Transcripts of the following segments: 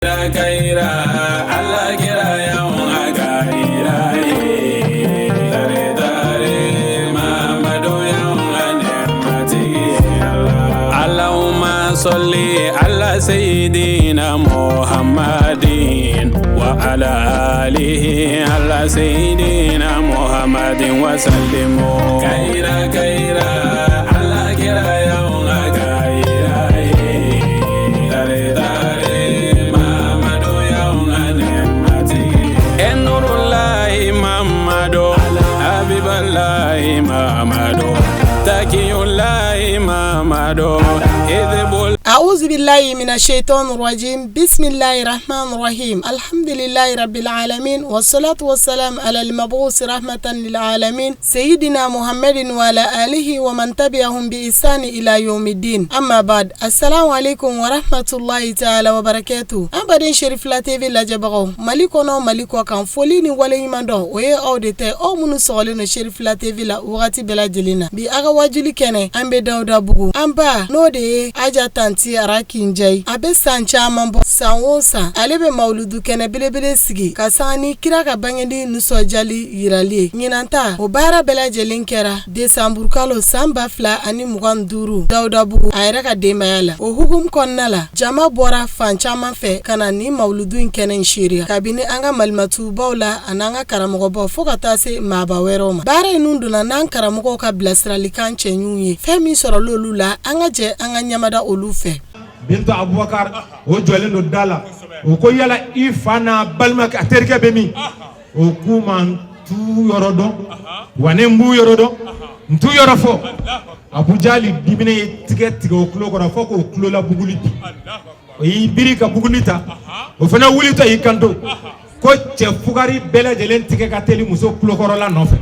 Kayira Ala kira y'anw ka kira ye tare tare Mamadu y'anw ka nɛɛmatigi ye Ala. Allahumma salli ala sayyidina Muhammadin wa ala alihi ala sayyidina Muhammadin wa sallimu. Kayira kayira Ala kira y'anw ka kira ye tare tare Mamadu y'anw ka nɛɛmatigi ye. Nurulahi Mamadu Habibalahi Mamadu Takiyulahi Mamadu Idibul أعوذ بالله من الشيطان الرجيم بسم الله الرحمن الرحيم الحمد لله رب العالمين والصلاة والسلام على المبعوث رحمة للعالمين سيدنا محمد وعلى آله ومن تبعهم بإحسان إلى يوم الدين أما بعد السلام عليكم ورحمة الله تعالى وبركاته an baden Cherifla TV lajɛbagaw Mali kɔnɔ Mali kɔ kan foli ni waleɲuman dɔn o ye aw de tɛ aw minnu sɔgɔlen don Cherifla TV la wagati bɛɛ lajɛlen na bi a ka wajuli kɛnɛ an bɛ Dawudabugu an ba n'o de ye Aja Tanti Arakinjayi a bɛ san caman bɔ san o san ale bɛ mawuludu kɛnɛ belebele sigi ka sanga ni kira ka bangeli nisɔndiyali yirali ye ɲinan ta o baara bɛɛ lajɛlen kɛra desanburukalo san 2025 Dawudabugu a yɛrɛ ka denbaya la o hukumu kɔnɔna la jama bɔra fan caman fɛ ka na ni mawuludu in kɛnɛ in seereya kabini an ka malimatubaw la ani an ka karamɔgɔbaw fo ka taa se maaba wɛrɛw ma baara in nun donna n'an karamɔgɔw ka bilasiralikan cɛɲuw ye fɛn min sɔrɔla olu la an ka jɛ an ka ɲamada olu fɛ. Bintu Abubakar o jɔlen don da la o ko yala i fa n'a balimakɛ a terikɛ bɛ min o k'u ma n t'u yɔrɔ dɔn wa ne n b'u yɔrɔ dɔn n t'u yɔrɔ fɔ Abujali diminen ye tigɛ tigɛ o tulo kɔrɔ fo k'o tulo la buguli bin o y'i biri ka buguli ta o fana wulitɔ y'i kanto ko cɛ fugari bɛɛ lajɛlen tigɛ ka teli muso tulokɔrɔla nɔfɛ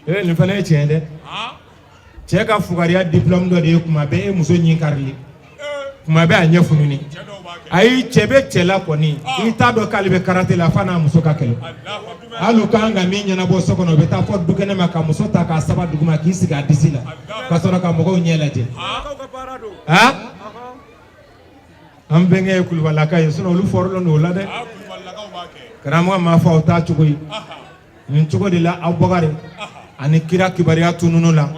ee nin fana ye tiɲɛ dɛ cɛ ka fugariya diplôme dɔ de ye kuma bɛɛ e muso ɲin karili kuma bɛɛ a ɲɛ fununi ayi cɛ bɛ cɛ la kɔni i t'a dɔn k'ale bɛ karate la f'a n'a muso ka kɛlɛ hali u kan ka min ɲɛnabɔ so kɔnɔ u bɛ taa fɔ dukɛnɛ ma ka muso ta k'a saba duguma k'i sigi a disi la ka sɔrɔ ka mɔgɔw ɲɛ lajɛ aa an bɛnkɛ ye kulubalaka ye sinon olu fɔrilen don o la dɛ karamɔgɔ m'a fɔ aw t'a cogo ye nin cogo de la Abubakari ani kira kibaruya tununu la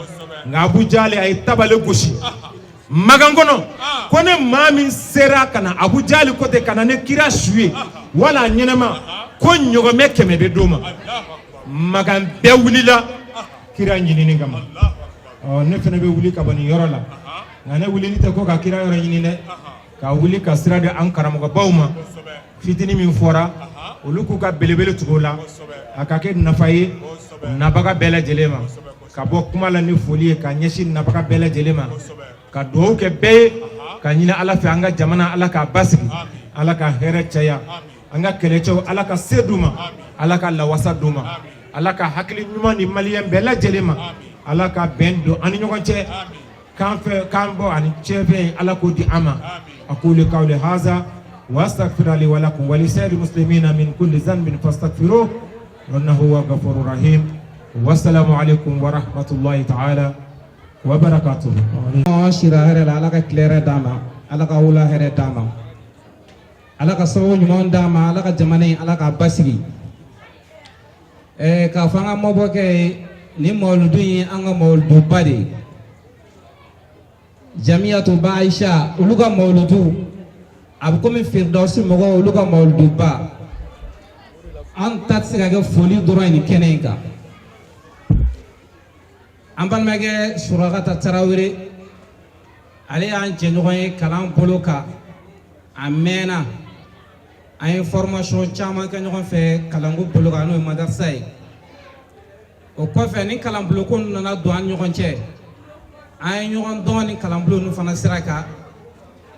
nka Abujali a ye tabale gosi Makan kɔnɔ ko ne maa min sera ka na Abujali ko ten ka na ni kira su ye wala a ɲɛnama ko ɲɔgɔmɛ 100 bɛ d'o ma Makan bɛɛ wulila kira ɲinini kama ɔ ne fana bɛ wuli ka bɔ nin yɔrɔ la nka ne wulili tɛ ko ka kira yɔrɔ ɲini dɛ ka wuli ka sira di an karamɔgɔbaw ma fitinin min fɔra olu k'u ka belebele tugu o la a ka kɛ nafa ye nabaga bɛɛ lajɛlen ma ka bɔ kuma la ni foli ye ka ɲɛsin nabaga bɛɛ lajɛlen ma ka dugawu kɛ bɛɛ ye ka ɲini Ala fɛ an ka jamana Ala k'a basigi Ala ka hɛrɛ caya an ka kɛlɛcɛw Ala ka se d'u ma Ala ka lawasa d'u ma Ala ka hakili ɲuman di maliyɛn bɛɛ lajɛlen ma Ala ka bɛn don an ni ɲɔgɔn cɛ k'an fɛ k'an bɔ ani cɛfɛn Ala k'o di an ma aqulu qawli haza wa astaghfiru li wa lakum wa lisa'iril muslimina min kulli dhanbin fastaghfiruhu innahu huwa ghafurur rahim wassalamu alaikum wa rahmatullahi ta'ala wa barakatuh. An sira hɛrɛ la, Ala ka tile hɛrɛ d'an ma, Ala ka wula hɛrɛ d'an ma, Ala ka sababu ɲuman d'an ma, Ala ka jamana in Ala k'a basigi. K'a fɔ an ka mabɔkɛ ye nin mawuludu in ye an ka mawuluduba de ye. Jamiyatu ba Aisha olu ka mawuludu a bɛ komi Firidawusi mɔgɔw olu ka mawuluduba. An ta tɛ se ka kɛ foli dɔrɔn ye nin kɛnɛ in kan. An balimakɛ Surakata Tarawele ale y'an jɛɲɔgɔn ye kalan bolo kan a mɛnna an ye formation caman kɛ ɲɔgɔn fɛ kalanko bolo kan n'o ye madarasa ye. O kɔfɛ ni kalanbulon ninnu nana don an ni ɲɔgɔn cɛ an ye ɲɔgɔn dɔn ni kalanbulon ninnu fana sira kan.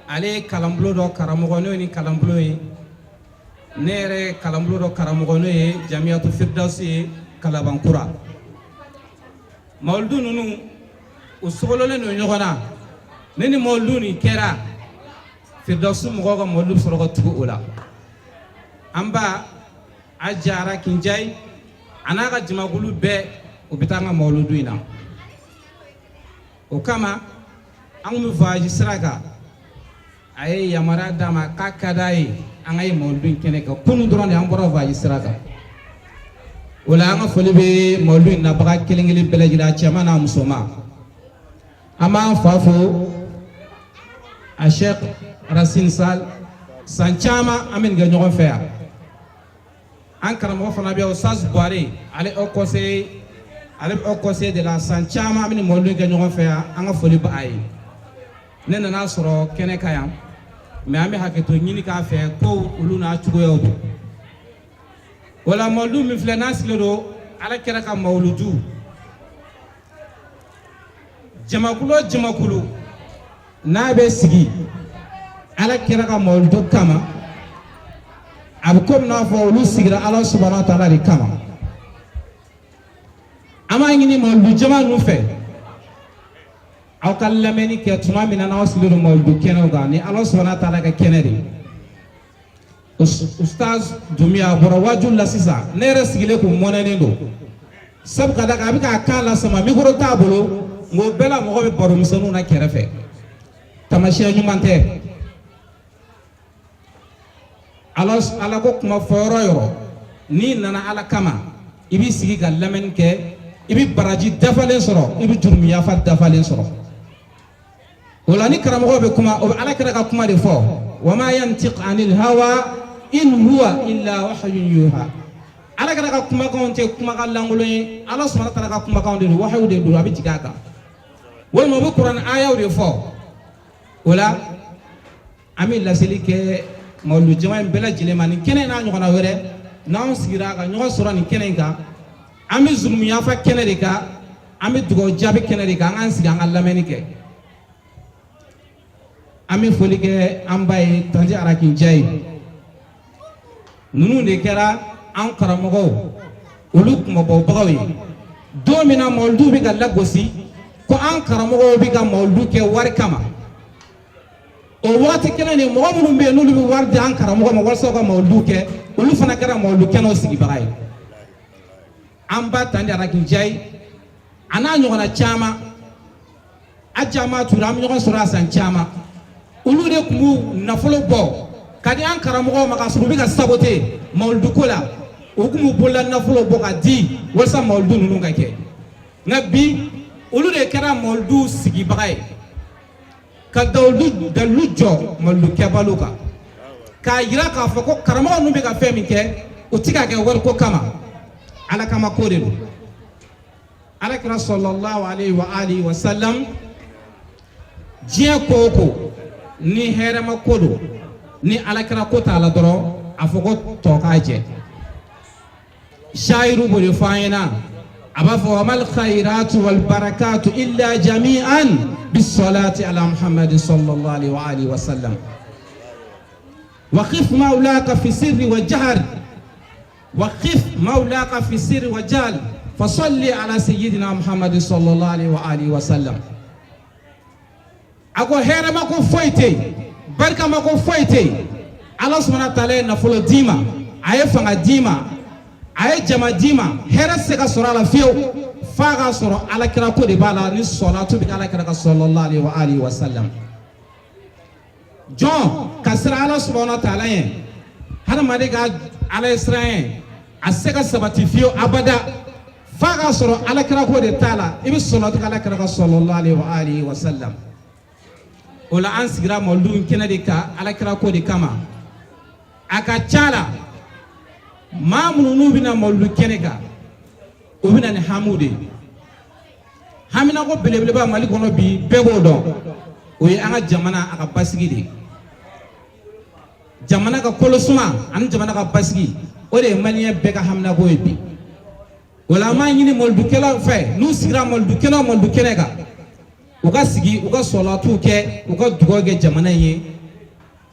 Ale ye kalanbulon dɔ karamɔgɔ n'o ye ni kalanbulon ye, ne yɛrɛ ye kalanbulon dɔ karamɔgɔ n'o ye Jamiyatu Firidawusi ye Kalabankura. Mawuludu ninnu u sogololen don ɲɔgɔn na ne ni mawuludu nin kɛra Firidawusi mɔgɔw ka mawuludu bɛ sɔrɔ ka tugu o la. An ba Aja Arakinjayi a n'a ka jamakulu bɛɛ u bɛ taa an ka mawuludu in na. O kama an kun bɛ voyage sira kan. A ye yamaruya d'a ma k'a ka d'a ye an ka ye mawuludu in kɛnɛ kan. Kunun dɔrɔn de an bɔra voyage sira kan. O la, an ka foli bɛ mawuludu in nabaga kelen kelen bɛɛ lajɛlen, a cɛman n'a musoman. An b'an fa fo, a Cheikh Racine Sall. San caman an bɛ nin kɛ ɲɔgɔn fɛ yan. An karamɔgɔ fana bɛ yan, Ustaz Buware, ale haut conseil, ale bɛ haut conseil de la. San caman an bɛ nin mawuludu in kɛ ɲɔgɔn fɛ yan. An ka foli b'a ye. Ne nana sɔrɔ kɛnɛ kan yan, mais an bɛ hakɛto ɲini k'a fɛ ko olu n'a cogoyaw don. O la, mawuludu min filɛ n'a sigilen don, Ala kɛra ka mawuludu jamakulu o jamakulu n'a bɛ sigi Ala kɛra ka mawuludu kama, a bɛ komi n'a fɔ olu sigira Ala subahana wa taala de kama. An b'a ɲini mawuludu jama ninnu fɛ, aw ka lamɛnni kɛ tuma min na n'aw sigilen don mawuludu kɛnɛw kan, ni Ala subahana wa taala ka kɛnɛ de ye. Ustaz Dunbiya bɔra waajuli la sisan, ne yɛrɛ sigilen kun mɔnɛnen don, sabu ka da kan a bɛ k'a kan lasama, micro t'a bolo, nka o bɛɛ la mɔgɔ bɛ baro misɛnninw na kɛrɛfɛ. Tamasiyɛn ɲuman tɛ. Ala, Ala ko kuma fɔ yɔrɔ yɔrɔ, n'i nana Ala kama, i b'i sigi ka lamɛnni kɛ, i bɛ baraji dafalen sɔrɔ, i bɛ jurumu yafa dafalen sɔrɔ. O la, ni karamɔgɔ bɛ kuma, o bɛ Ala kɛra ka kuma de fɔ. Wama yantiq anil hawa in huwa illa wahyun yuha. Ala kɛra ka kumakanw tɛ kumakan lankolon ye. Ala subhanahu wa ta'ala ka kumakanw de don, wahayu de don, a bɛ jigin a kan, walima u bɛ kuranɛ ayaw de fɔ. O la, an bɛ laseli kɛ mawuludu jama in bɛɛ lajɛlen ma, nin kɛnɛ in n'a ɲɔgɔnna wɛrɛ, n'anw sigira ka ɲɔgɔn sɔrɔ nin kɛnɛ in kan, an bɛ zulumu yafa kɛnɛ de kan, an bɛ dugawu jaabi kɛnɛ de kan, an k'an sigi an ka lamɛnni kɛ. An bɛ foli kɛ an ba ye, Tanti Arakinja ye. Ninnu de kɛra an karamɔgɔw, olu kumabɔbagaw ye. Don min na mawuludu bɛ ka lagosi ko an karamɔgɔw bɛ ka mawuludu kɛ wari kama, o waati kelen de, mɔgɔ minnu bɛ yen n'olu bɛ wari di an karamɔgɔ ma walasa u ka mawuludu kɛ, olu fana kɛra mawuludu kɛnɛw sigibaga ye. An ba Tanti Arakinja ye, a n'a ɲɔgɔnna caman, a caman tura, an bɛ ɲɔgɔn sɔrɔ a san caman, olu de tun b'u nafolo bɔ ka di an karamɔgɔw ma k'a sɔrɔ u bɛ ka saboter mawuludu ko la. U tun b'u bolola nafolo bɔ ka di walasa mawuludu ninnu ka kɛ. Nka bi, olu de kɛra mawuludu sigibaga ye, ka dalilu dalilu jɔ mawuludu kɛbaliw kan, k'a yira k'a fɔ ko karamɔgɔ ninnu bɛ ka fɛn min kɛ, u ti k'a kɛ wariko kama, Ala kama ko de don. Ala kira sallallahu alayhi wa alihi wa sallam, diɲɛ ko o ko ni hɛrɛma ko don, ni Ala kira ko t'a la dɔrɔn, a fɔ ko tɔ k'a jɛ. Shayiru b'o de fɔ an ɲɛna, a b'a fɔ: wamal khayratu wal barakatu illa jami'an bisalati ala Muhammadin sallallahu alayhi wa alihi wa sallam. Waqif mawlaka fi sirri wa jahar, waqif mawlaka fi sirri wa jahar, fasalli ala sayyidina Muhammadin sallallahu alayhi wa alihi wa sallam. A ko hɛrɛma ko foyi tɛ yen, barikama ko foyi tɛ yen. Ala subahana taala ye nafolo d'i ma, a ye fanga d'i ma, a ye jama d'i ma, hɛrɛ tɛ se ka sɔrɔ a la fiyewu f'a k'a sɔrɔ Ala kira ko de b'a la, ni sɔlatu bɛ kɛ Ala kira ka sallallahu alayhi wa alihi wa sallam. Jɔn ka siran Ala subahana taala ɲɛ, hadamaden ka Ala ye siran ɲɛ, a tɛ se ka sabati fiyewu abada f'a k'a sɔrɔ Ala kira ko de t'a la, i bɛ sɔlatu kɛ Ala kira ka sallallahu alayhi wa alihi wa sallam. O la, an sigira mawuludu kɛnɛ de kan Ala kira ko de kama. A ka ca la, maa minnu n'u bɛna mawuludu kɛnɛ kan, u bɛna ni hamiw de ye. Haminako belebeleba Mali kɔnɔ bi, bɛɛ b'o dɔn, o ye an ka jamana a ka basigi de ye. Jamana ka kolosuma ani jamana ka basigi, o de ye maliyɛn bɛɛ ka haminako ye bi. O la, an b'a ɲini mawuludukɛlaw fɛ, n'u sigira mawuludukɛnɛ o mawuludu kɛnɛ kan, u ka sigi, u ka sɔlatuw kɛ, u ka dugawu kɛ jamana in ye.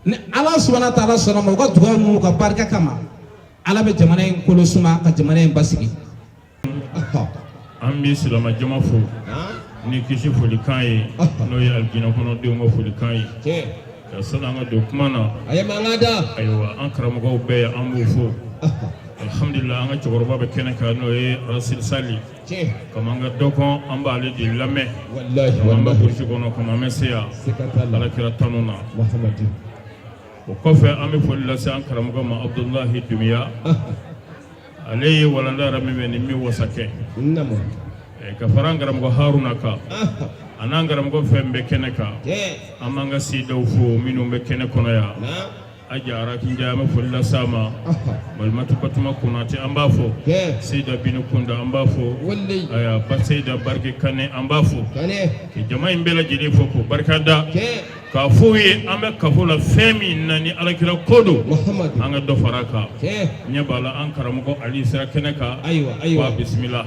Ni Ala subahana taala sɔnna ma, u ka dugawu ninnu ka barika kama, Ala bɛ jamana in kolo suma, ka jamana in basigi. An bɛ silama jama fo ni kisi folikan ye, n'o ye alijinɛ kɔnɔdenw ka folikan ye. Ka sani an ka don kuma na, A ye mankan da. Ayiwa, an karamɔgɔw bɛɛ yan, an b'u fo. Alhamdulillah, an ka cɛkɔrɔba bɛ kɛnɛ kan, n'o ye Rasil Sali. Comme an ka dɔgɔn, an b'ale de lamɛn. Wallahi. Comme an bɛ Wallahi. burusi kɔnɔ, comme an bɛ se yan. Siga t'a la. Ala kira tanu na. Muhammadu. O kɔfɛ, an bɛ foli lase an karamɔgɔ ma, Abudulahi Dumiya. Ale ye walanda yɛrɛ min bɛ nin min wasa kɛ. Namu. Ka fara an karamɔgɔ Haruna kan. A n'an karamɔgɔ fɛn bɛ kɛnɛ kan. An b'an ka sidaw fo minnu bɛ kɛnɛ kɔnɔ yan. Aja Arakinja, an bɛ foli lase a ma. Malimatu Batuma Konate, an b'a fo. Seyida Binu Kunda, an b'a fo. Wallahi. Aya ba Seyida Barike Kane, an b'a fo. Kane. Ka jama in bɛɛ lajɛlen fo k'o barika da. K'a f'u ye, an bɛ kafo la fɛn min na ni alakira ko don. Muhammadu. An ka dɔ fara a kan. Ɲɛ b'a la, an karamɔgɔ Ali sera kɛnɛ kan. Ayiwa, ayiwa. Wa bisimila.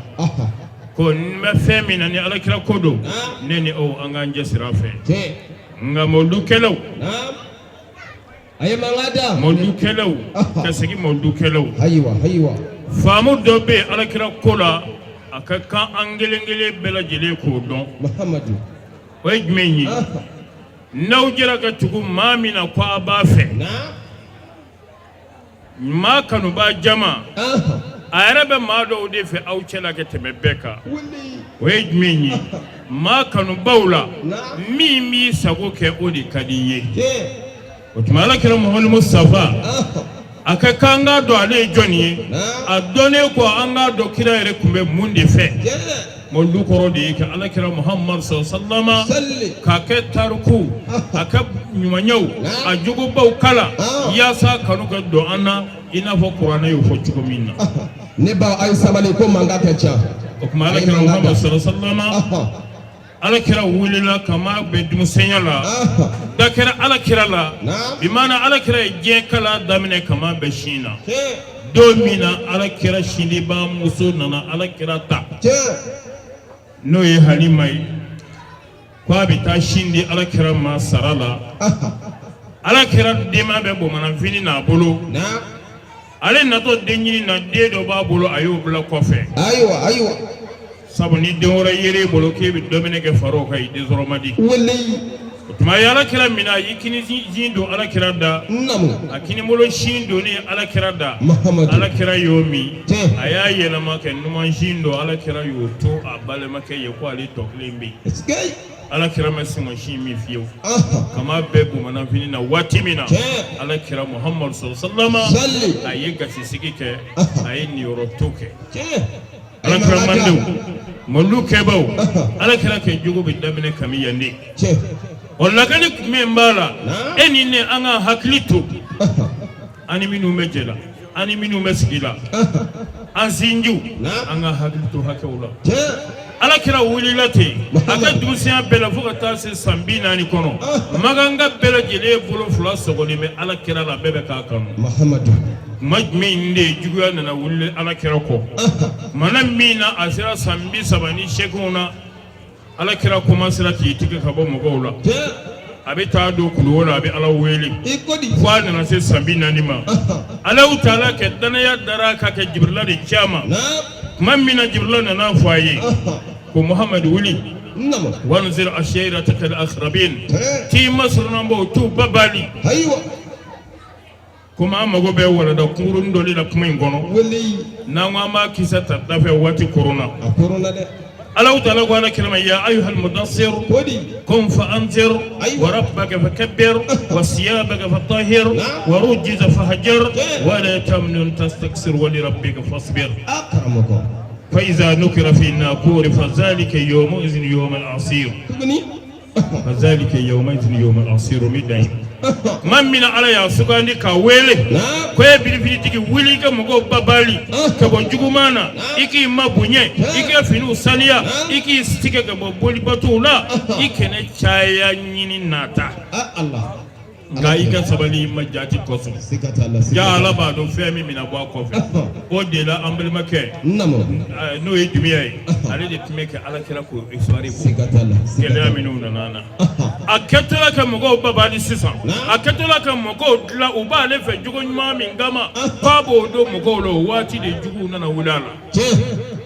Ko n bɛ fɛn min na ni alakira ko don. Ne ni aw, an k'an cɛsiri a fɛ. Nka mawuludukɛlaw. A ye mankan da. Mawuludukɛlaw, ka segin mawuludukɛlaw. Ayiwa, ayiwa. Faamu dɔ bɛ yen alakira ko la, a ka kan an kelen kelen bɛɛ lajɛlen k'o dɔn. Muhammadu. O ye jumɛn ye? N'aw jɛra ka tugu maa min na ko a b'a fɛ, maa kanubaa jama, a yɛrɛ bɛ maa dɔw de fɛ aw cɛla ka tɛmɛ bɛɛ kan. O ye jumɛn ye? Maa kanubaw la, min b'i sago kɛ, o de ka di i ye. O tuma, ala kira Muhamadu Mustafa, a ka kan an k'a dɔn ale ye jɔnni ye. A dɔnnen kɔ, an k'a dɔn kira yɛrɛ tun bɛ mun de fɛ. Mawuludu kɔrɔ de ye ka ala kira Muhamadu sallama k'a kɛ tariku, a ka ɲumanyaw, a jogobaw kala, yaasa kanu ka don an na, i n'a fɔ kuranɛ y'o fɔ cogo min na. Ne ba, a ye sabali ko mankan ka ca. O tuma, ala kira Muhamadu sallama, ala kira wulila kama bɛ denmisɛnya la, da kɛra ala kira la. Bi maana, ala kira ye diɲɛ kala daminɛ kama bɛ sin na. Don min na ala kira sindiba muso nana ala kira ta, n'o ye Halima ye, ko a bɛ taa sin di ala kira ma sara la, ala kira denma bɛ bamananfini n'a bolo. Ale natɔ den ɲini na, den dɔ b'a bolo, a y'o bila kɔfɛ. Ayiwa, ayiwa. Sabu ni den wɛrɛ yer'e bolo k'e bɛ dumuni kɛ far'o kan, i den sɔrɔ man di. O tuma, a ye ala kira minɛ, a y'i kini sin don ala kira da. A kinibolo sin donnen ala kira da, ala kira y'o min. A y'a yɛlɛma kɛ numan sin don, ala kira y'o to a balimakɛ ye ko ale tɔ kelen bɛ yen. Ala kira ma sɔn ka sin min fiyewu. Kama bɛɛ bamananfini na waati min na, ala kira Muhamadu sallama, a ye gasisigi kɛ, a ye niyɔrɔ to kɛ. Ala kira mandenw, mawuludu kɛbaw, ala kira kɛ jogo bɛ daminɛ kami yan de. O lakali min b'a la, e ni ne, an ka hakili to an ni minnu bɛ jɛ la, an ni minnu bɛ sigi la, an sinjiw, an ka hakili to hakɛw la. Ala kira wulila ten a ka denmisɛnya bɛɛ la fo ka taa se san 40 kɔnɔ. Makanka bɛɛ lajɛlen bolo fila sɔgɔlen bɛ ala kira la, bɛɛ bɛ k'a kanu. Tuma jumɛn de juguya nana wuli ala kira kɔ? Tuma min na a sera san 38 na, ala kira commencera k'i tigɛ ka bɔ mɔgɔw la. A bɛ taa don kuluwo la, a bɛ ala wele fo a nana se san 40 ma. Alahu taala kɛ danaya dara ka kɛ Jibirila de ci a ma. Tuma min na Jibirila nana fɔ a ye ko Muhamadu, wuli, wanzir ashiratakal akrabin, t'i masurunnabaw t'u babali. Komi an mago bɛ walanda kunkurunnin dɔ de la kuma in kɔnɔ, n'an ko an b'a kisa ta dafɛ, waati koronna. Alahu taala ko ala kira ma: ya ayyuhal mudassir qum fa anzir wa rabbaka fakabbir wa siyabaka fatahhir wa rujza fahjur wa la tamnun tastaksir wa li rabbika fasbir. Fa iza nukira fi naqur fa zalika yawma idhin yawmun asir, fa zalika yawma idhin yawmun asir. Mi dan tuma min na ala y'a sugandi k'a wele ko e birifinitigi, wuli i ka mɔgɔw babali ka bɔ juguman na, i k'i mabonya, i ka finiw saniya, i k'i tigɛ ka bɔ bolibatow la, i kana caya ɲini nata, nka i ka sabali i ma jati kosɔn. Ja ala b'a dɔn fɛn min bɛna bɔ a kɔfɛ. O de la, an balimakɛ, n'o ye Dumiya ye, ale de tun bɛ kɛ ala kira k'o histoire bɔ. Gɛlɛya minnu nana na, a kɛtɔla ka mɔgɔw babali sisan, a kɛtɔla ka mɔgɔw dilan u b'ale fɛ jogo ɲuman min kama k'a b'o don mɔgɔw la, o waati de juguw nana wuli a la.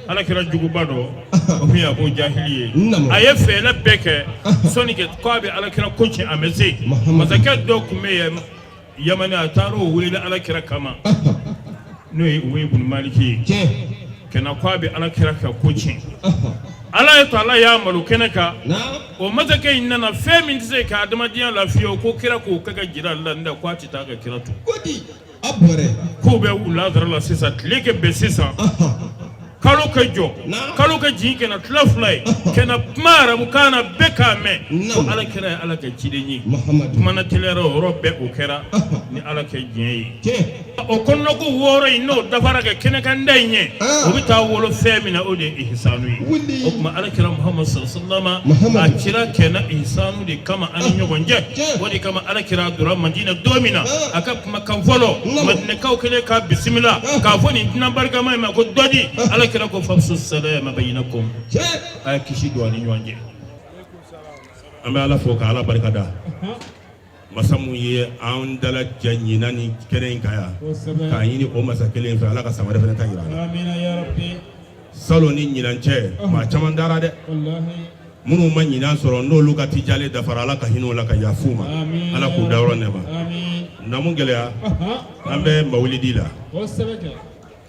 Ala kira juguba dɔ. O tun ye Abu Jahili ye. Naamu. A ye fɛɛrɛ bɛɛ kɛ sɔnni kɛ k'a bɛ alakira ko tiɲɛ, a ma se. Masakɛ dɔ tun bɛ yen Yamani, a taara o wele alakira kama, n'o ye Uwayi bun Maliki ye. Ka na k'a bɛ alakira ka ko tiɲɛ. Ala ye to, ala y'a malo kɛnɛ kan. O masakɛ in nana fɛn min tɛ se ka adamadenya lafiya, o ko kira k'o kɛ ka jira ale la, n tɛ ko a tɛ taa ka kira to. K'u bɛ wulazara la sisan, tile ka bɛn sisan, kalo ka jɔ, kalo ka jigin ka na tila fila ye, ka na kuma arabukan na, bɛɛ k'a mɛn ko ala kira ye ala ka ciden ye. Kumana teliyara, o yɔrɔ bɛɛ o kɛra ni ala ka diɲɛ ye. O kɔnɔnako 6 in, n'o dafara ka kɛnɛkanda in ye, o bɛ taa wolo fɛn min na, o de ye ihisanu ye. O tuma ala kira Muhammad sallallahu alaihi wasallam, a cira kɛnɛ ihisanu de kama an ni ɲɔgɔn cɛ. O de kama ala kira donna Madina don min na, a ka kumakan fɔlɔ, Madinɛkaw kɛlen k'a bisimila k'a fɔ nin dunan barikama in ma ko dɔ di, ala kira ko afsu salama bayinakum, a ye kisi don a ni ɲɔgɔn cɛ. An bɛ ala fo ka ala barika da, masa mun ye an dalajɛ ɲinan ni kɛnɛ in kan yan, k'a ɲini o masa kelen fɛ, ala ka san wɛrɛ fana ta jira an na. Salon ni ɲinan cɛ, maa caman dara dɛ. Minnu ma ɲinan sɔrɔ, n'olu ka tijale dafara, ala ka hinɛ u la ka yafa u ma, ala k'u dayɔrɔ nɛɛma. Namu gɛlɛya, an bɛ mawulidi la.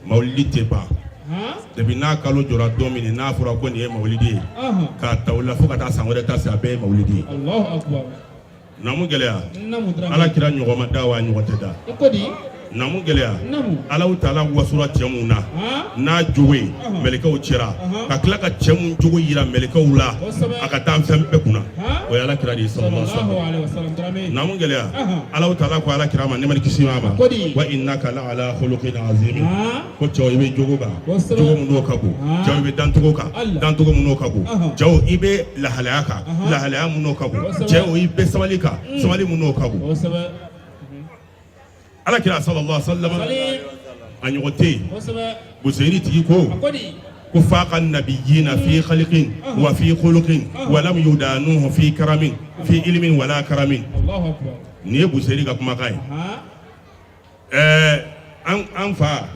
Mawulidi tɛ ban depuis n'a kalo jɔra don min, n'a fɔra ko nin ye mawulidi ye, k'a ta o la fo ka taa san wɛrɛ ta se, a bɛɛ ye mawulidi ye. Namu gɛlɛya, ala kira ɲɔgɔn ma da wa a ɲɔgɔn tɛ da. Namu gɛlɛya, Alahu taala wasura cɛ mun na n'a jogo ye mɛlɛkɛw cɛra, ka tila ka cɛ mun jogo yira mɛlɛkɛw la a ka danfɛn bɛɛ kunna, o ye ala kira de ye sallallahu alaihi wasallam. Namu gɛlɛya, Alahu taala ko ala kira ma, nɛɛma ni kisi b'a ma, wa innaka la ala khuluqin azim, ko cɛw i bɛ jogo kan, jogo mun n'o ka bon, cɛw i bɛ dancogo kan, dancogo mun n'o ka bon, cɛw i bɛ lahalaya kan, lahalaya mun n'o ka bon, cɛw i bɛ sabali kan, sabali mun n'o ka bon. Ala kira sallallahu alaihi wasallam, a ɲɔgɔn tɛ yen. Busayiri tigi ko ko faqa nabiyina fi khaliqin wa fi khuluqin wa lam yudanuhu fi karamin fi ilmin wala karamin. Nin ye Busayiri ka kumakan ye. Ɛɛ, an fa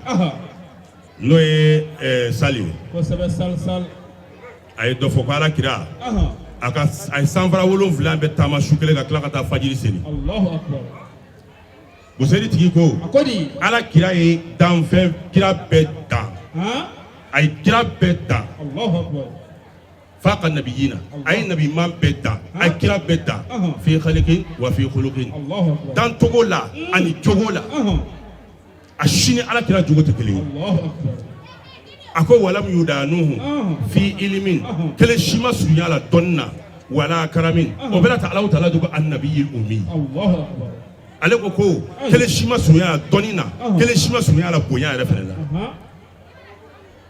n'o ye Sali ye, a ye dɔ fɔ ko ala kira a ka a ye sanfara 7 bɛ taama su kelen ka tila ka taa fajiri seli. Busayiri tigi ko ala kira ye danfɛn kira bɛɛ dan, a ye kira bɛɛ dan, faqa nabiyina, a ye nabiman bɛɛ dan, a ye kira bɛɛ dan fi khaliqin wa fi khuluqin, dancogo la ani jogo la, a si ni ala kira jogo tɛ kelen ye. A ko walam yudanuhu fi ilimin, kelen si ma surunya la dɔnni na, wala karamin. O bɛna ta Alahu taala ko annabiyil ummi, ale ko ko kelen si ma surunya la dɔnni na, kelen si ma surunya la bonya yɛrɛ fɛnɛ la.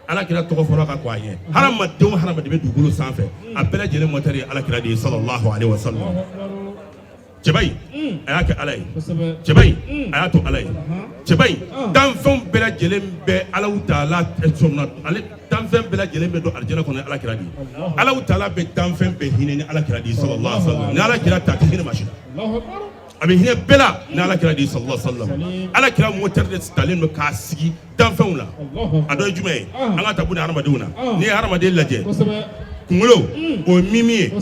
Ala kira tɔgɔ fɔra ka kɔn a ɲɛ. Hadamaden o hadamaden bɛ dugukolo sanfɛ, a bɛɛ lajɛlen mɔtɛri ye ala kira de ye sallallahu alaihi wasallam. Cɛba in, a y'a kɛ ala ye. Cɛba in, a y'a to ala ye. Cɛba in, danfɛnw bɛɛ lajɛlen bɛ Alahu taala sɔnna ale, danfɛn bɛɛ lajɛlen bɛ don alijana kɔnɔ ala kira de ye. Alahu taala bɛ danfɛn bɛɛ hinɛ ni ala kira de ye sallallahu alaihi wasallam. Ni ala kira ta, a tɛ hinɛ maa si la, a bɛ hinɛ bɛɛ la ni ala kira de ye sallallahu alaihi wasallam. Ala kira mɔtɛri de talen don k'a sigi danfɛnw la. A dɔ ye jumɛn ye? An ka ta buna hadamadenw na. N'i ye hadamaden lajɛ, kunkolo o ye mimi ye.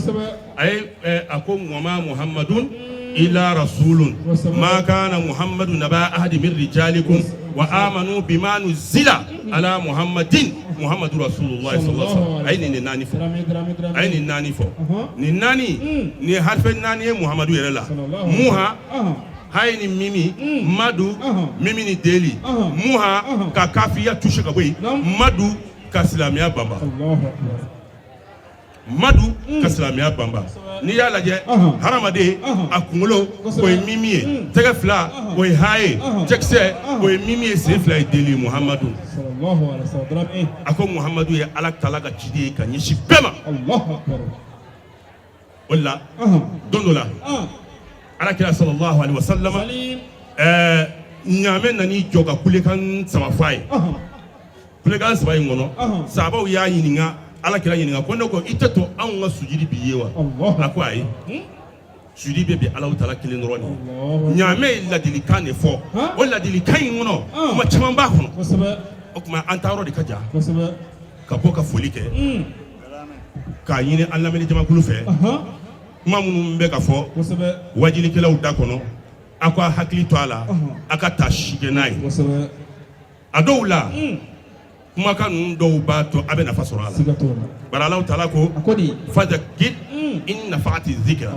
A ye a ko wama muhammadun illa rasulun ma kana muhammadun naba ahadi min rijalikum wa amanu bima nuzila ala muhammadin muhammadu rasulullah sallallahu alaihi wasallam. A ye nin de naani fɔ, a ye nin naani fɔ, nin naani nin ye harife naani ye muhammadu yɛrɛ la. Muha hayi ni mimi, madu mimi ni deli, muha ka kafiya touché ka bɔ yen, madu ka silamɛya banba, madu ka silamɛya banba. N'i y'a lajɛ, hadamaden a kunkolo o ye mimi ye, tɛgɛ fila o ye ha ye, cɛkisɛ o ye mimi ye, sen fila ye deli, muhamadu. A ko muhamadu ye ala taala ka ciden ye ka ɲɛsin bɛɛ ma. O la, don dɔ la, ala kira sallallahu alaihi wasallam, ɲaamɛ nan'i jɔ ka kulekan saba fɔ a ye. Kulekan saba in kɔnɔ, sahabaw y'a ɲininka, ala kira ɲininka ko ne ko i tɛ to anw ka sujudi b'i ye wa? A ko ayi, sujudi bɛ bi Alahu taala kelen dɔrɔn de ye. Ɲaamɛ ye ladilikan de fɔ, o ladilikan in kɔnɔ kuma caman b'a kɔnɔ. O tuma an taayɔrɔ de ka jan ka bɔ ka foli kɛ. K'a ɲini an lamɛnni jamakulu fɛ, kuma minnu bɛ ka fɔ wajilikɛlaw da kɔnɔ, aw ka hakili to a la, aw ka taa si kɛ n'a ye. A dɔw la, kumakan ninnu dɔw b'a to a bɛ nafa sɔrɔ a la, bari Alahu taala ko fadakir in nafaati zikira.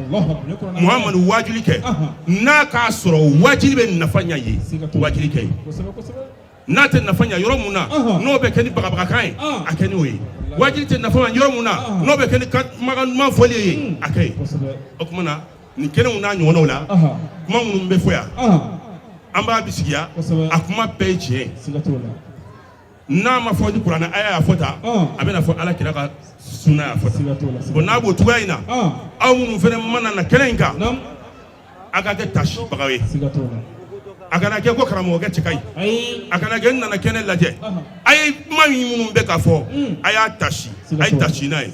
Muhamadu, wajuli kɛ, n'a k'a sɔrɔ wajuli bɛ nafa ɲɛ ye, wajuli kɛ ye. N'a tɛ nafa ɲɛ yɔrɔ mun na, n'o bɛ kɛ ni bagabagakan ye, a kɛ n'o ye. Wajuli tɛ nafa ɲɛ yɔrɔ mun na, n'o bɛ kɛ ni kumakan duman fɔli ye, a kɛ ye. O tuma na, nin kɛnɛw n'a ɲɔgɔnnaw la, kuma minnu bɛ fɔ yan, an b'a bisigiya, a kuma bɛɛ ye tiɲɛ ye. N'a ma fɔ ni kuranɛ aya y'a fɔ tan, a bɛna fɔ Ala kira ka sunna y'a fɔ tan. Bon, n'a b'o cogoya in na, aw minnu fana mana na kɛnɛ in kan, a ka kɛ tasibaga ye. A kana kɛ ko karamɔgɔkɛ cɛ ka ɲi, a kana kɛ n nana kɛnɛ lajɛ. A ye kuma minnu bɛ ka fɔ, a y'a tasi, a ye tasi n'a ye.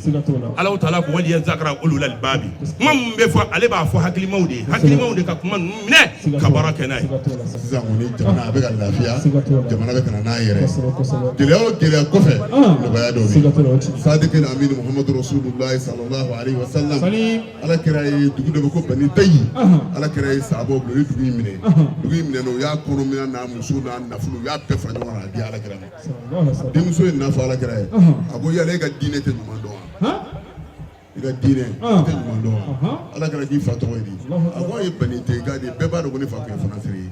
Alahu taala ko waliyazakara ulul albabi. Kuma min bɛ fɔ, ale b'a fɔ hakilimaw de ye, hakilimaw de ka kuma ninnu minɛ ka baara kɛ n'a ye. Sisan kɔni, jamana a bɛ ka lafiya, jamana bɛ ka na n'a yɛrɛ. Gɛlɛya o gɛlɛya kɔfɛ, nɔgɔya dɔ bɛ yen. Sadiki aminu Muhammadu Rasulullahi sallallahu alaihi wa sallam. Ala kira ye dugu dɔ bɛ ko Bani Tayi. Ala kira ye sahabaw bila, u ye dugu in minɛ. Dugu in minɛ, u y'a kɔnɔminɛ n'a muso n'a nafolo, u y'a bɛɛ fara ɲɔgɔn kan k'a di ala kira ma. Denmuso ye nin fɔ ala kira ye. A ko yala e ka diinɛ tɛ ɲuman dɔn wa? I ka diinɛ tɛ ɲuman dɔn wa? Ala kira k'i fa tɔgɔ ye di? A ko a ye Bani Tayi ka de ye. Bɛɛ b'a dɔn ko ne fa tun ye fanansiri ye.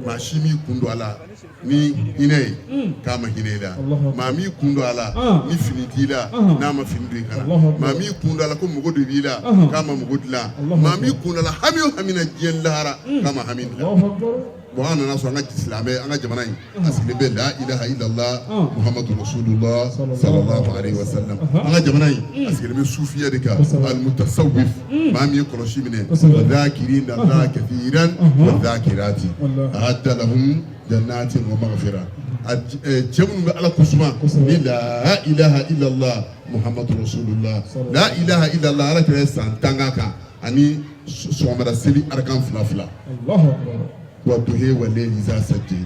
Maa si m'i kun don a la ni hinɛ ye k'a ma hinɛ i la. Maa m'i kun don a la ni fini t'i la, n'a ma fini don i kan na. Maa m'i kun don a la ko mago de b'i la, k'a ma mago dilan. Maa m'i kun don a la hami o hami na diɲɛ lahara, k'a ma hami dilan. Bon, an nana sɔrɔ an ka silamɛ, an ka jamana in a sigilen bɛ la ilaha illallah Muhammadu rasulullah sallallahu alaihi wasallam. An ka jamana in a sigilen bɛ sufiya de kan, almutasawwif. Maa min ye kɔlɔsi minɛ, wa dhakirina allaha kathiran wa dhakirati a'adda lahum jannatin wa maghfira. Cɛ minnu bɛ Ala kosuma ni la ilaha illallah Muhammadu rasulullah, la ilaha illallah. Ala kira ye san 10 k'a kan ani sɔgɔmada seli arakan fila fila. Wadduha wallayli iza saja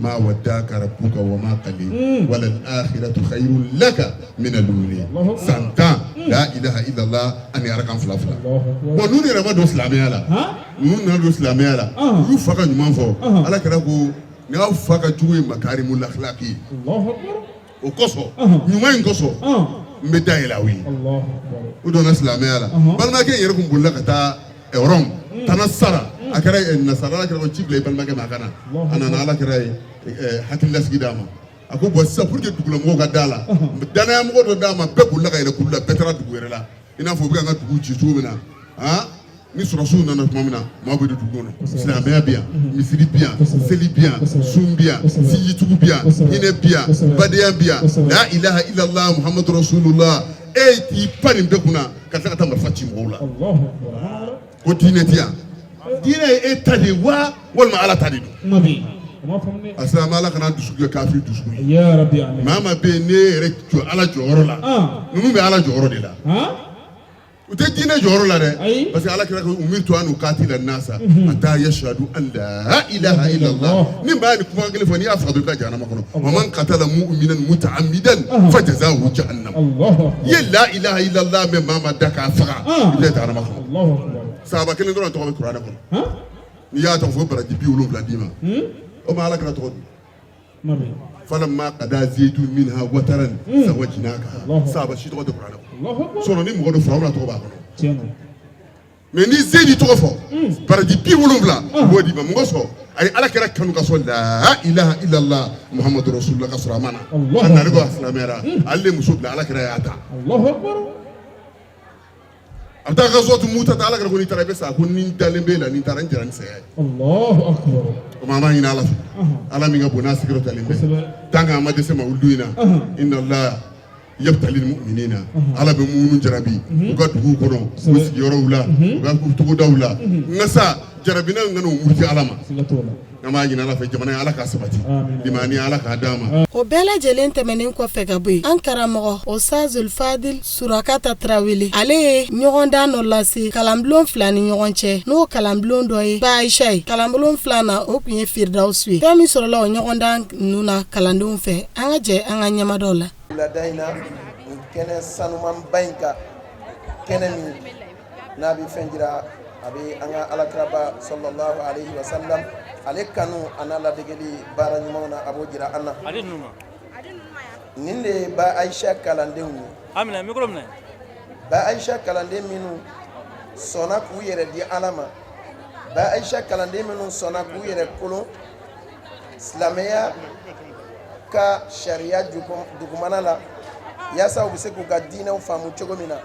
ma waddaka rabbuka wa ma qala walal akhiratu khayrun laka min al-ula. San 10, la ilaha illallah ani arakan fila fila. Bon, ninnu yɛrɛ ma don silamɛya la. Ninnu nana don silamɛya la, u y'u fa ka ɲuman fɔ. Ala kira ko ni aw fa ka jugu ye makarimul akhlaqi ye, o kosɔn, ɲuman in kosɔn, n bɛ da yɛlɛ aw ye. U donna silamɛya la. Balimakɛ in yɛrɛ kun bolila ka taa Rome tana sara. A kɛra nasara. Ala kɛra ko ci bila i balimakɛ ma, a ka na. A nana, ala kɛra ye hakililasigi d'a ma. A ko bon, sisan, pour que dugulamɔgɔw ka da la, danaya mɔgɔ dɔ d'a ma. Bɛɛ bolila ka yɛlɛ kulu la, bɛɛ taara dugu wɛrɛ la. I n'a fɔ u bɛ ka an ka dugu ci cogo min na, han, ni sɔrɔsiw nana tuma min na, maaw bɛ don dugu kɔnɔ. Silamɛya bɛ yan, misiri bɛ yan, seli bɛ yan, sun bɛ yan, sinjitugu bɛ yan, hinɛ bɛ yan, badenya bɛ yan. La ilaha illallah Muhammadu rasulullah. E t'i pan nin bɛɛ kunna ka tila ka taa marifa ci mɔgɔw la ko diinɛ tɛ yan. Diinɛ ye e ta de ye wa, walima Ala ta de don? A silamɛ, Ala kana dusu kɛ kafiri dusukun ye. Maa maa bɛ yen, n'e yɛrɛ jɔ Ala jɔyɔrɔ la, ninnu bɛ Ala jɔyɔrɔ de la, u tɛ diinɛ jɔyɔrɔ la dɛ, parce que Ala kira ko umirtu an uqatila nasa hatta yashhadu an la ilaha illallah. Ni maa ni kuma kelen fɔ, n'i y'a faga dɔrɔn, i bɛ taa jahanama kɔnɔ. Wa man qatala mu'minan muta'ammidan fa jazaohu jahannam. I ye la ilaha illallah mɛn maa ma da k'a faga, i bɛ taa jahanama kɔnɔ. Sahaba kelen dɔrɔn tɔgɔ bɛ kuranɛ kɔnɔ. N'i y'a tɔgɔ fɔ, baraji 70 d'i ma. O ma Ala kira tɔgɔ dun. Falamma qada zaidu minha wataran zawajnaka. Sahaba si tɔgɔ tɛ kuranɛ kɔnɔ. Sinon ni mɔgɔ dɔ Firawuna tɔgɔ b'a kɔnɔ. Mais ni Zeyidi tɔgɔ fɔ, baraji 70 u b'o d'i ma. Mun kosɔn? A ye Ala kira kanu ka sɔn la ilaha illallah Muhammadu rasulullah ka sɔrɔ a ma na. A nalen ko a silamɛyara, ale de muso bila, Ala kira y'a ta. A bɛ taa gazwatu Muta ta. Ala kira ko n'i taara i bɛ sa. Ko ni n dalen b'e la, ni n taara, n jɛra ni saya ye. O ma, an b'a ɲini Ala fɛ, Ala min ka bon n'a sigiyɔrɔ talen bɛ, tant que an ma dɛsɛ ma wuli in na. Inna Allah yabtali mu'minina. Ala bɛ minnu jarabi u ka duguw kɔnɔ, u sigiyɔrɔw la, u ka togodaw la, nka sa jarabina kana u muruti Ala ma. An b'a ɲini Ala fɛ, jamana in, Ala k'a sabati, limaniya, Ala k'a d'an ma. O bɛɛ lajɛlen tɛmɛnen kɔfɛ ka bɔ yen, an karamɔgɔ Ustazul Fadil Surakata Tarawele, ale ye ɲɔgɔndan dɔ lase kalanbulon fila ni ɲɔgɔn cɛ, n'o kalanbulon dɔ ye Aisha ye, kalanbulon filanan o tun ye Firidawusu ye. Fɛn min sɔrɔla o ɲɔgɔndan ninnu na kalandenw fɛ, an ka jɛ an ka ɲɛmadaw la. Wulada in na, nin kɛnɛ sanumanba in kan. Kɛnɛ min n'a bɛ fɛn jira, a bɛ an ka alakiraba sallallahu alaihi wa sallam, ale kanu a n'a ladegeli baara ɲumanw na, a b'o jira an na. Nin de ye ba Ayisa kalandenw ye. A minɛ, micro minɛ. Ba Ayisa kalanden minnu sɔnna k'u yɛrɛ di Ala ma, ba Ayisa kalanden minnu sɔnna k'u yɛrɛ kolon silamɛya ka sariya dugumana la, yaasa u bɛ se k'u ka diinɛw faamu cogo min na.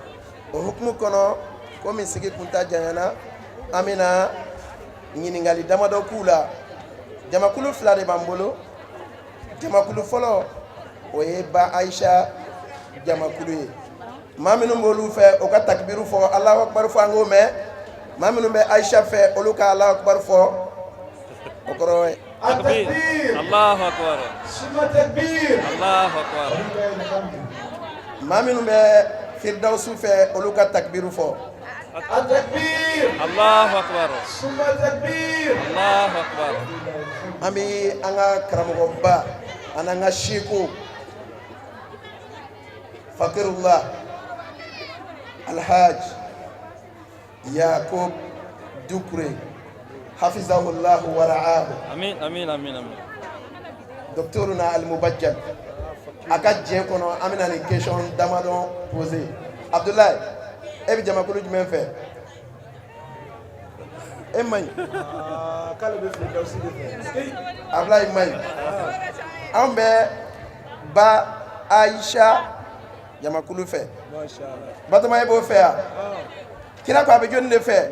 O hukumu kɔnɔ, komi sigi kunta janyana, an bɛna ɲininkali damadɔ k'u la. Jamakulu fila de b'an bolo. Jamakulu fɔlɔ, o ye ba Ayisa jamakulu ye. Maa minnu b'olu fɛ, o ka takibiru fɔ, Alahu akubaru fɔ, an k'o mɛn. Maa minnu bɛ Ayisa fɛ, olu ka Alahu akubaru fɔ, o kɔrɔ ye. Allahu akbar. Allahu akbar. Maa minnu bɛ Firidawusu fɛ, olu ka takibiru fɔ. Allahu akbar. Allahu akbar. An bɛ an ka karamɔgɔba ani an ka seko Fakirullah Alhaj Yakub Dukure, hafizahullahu wa ra'ahu. Amin, amin, amin, amin. Docteur na al-mubajjal, a ka diɲɛ kɔnɔ, an bɛna nin question damadɔ poser. Abdoulaye, e bɛ jamakulu jumɛn fɛ? E man ɲi. K'ale bɛ Firidawusi de fɛ. Abdoulaye man ɲi. Anw bɛ ba Aisha jamakulu fɛ. Batoma, e b'o fɛ yan? Kira ko a bɛ jɔnni de fɛ?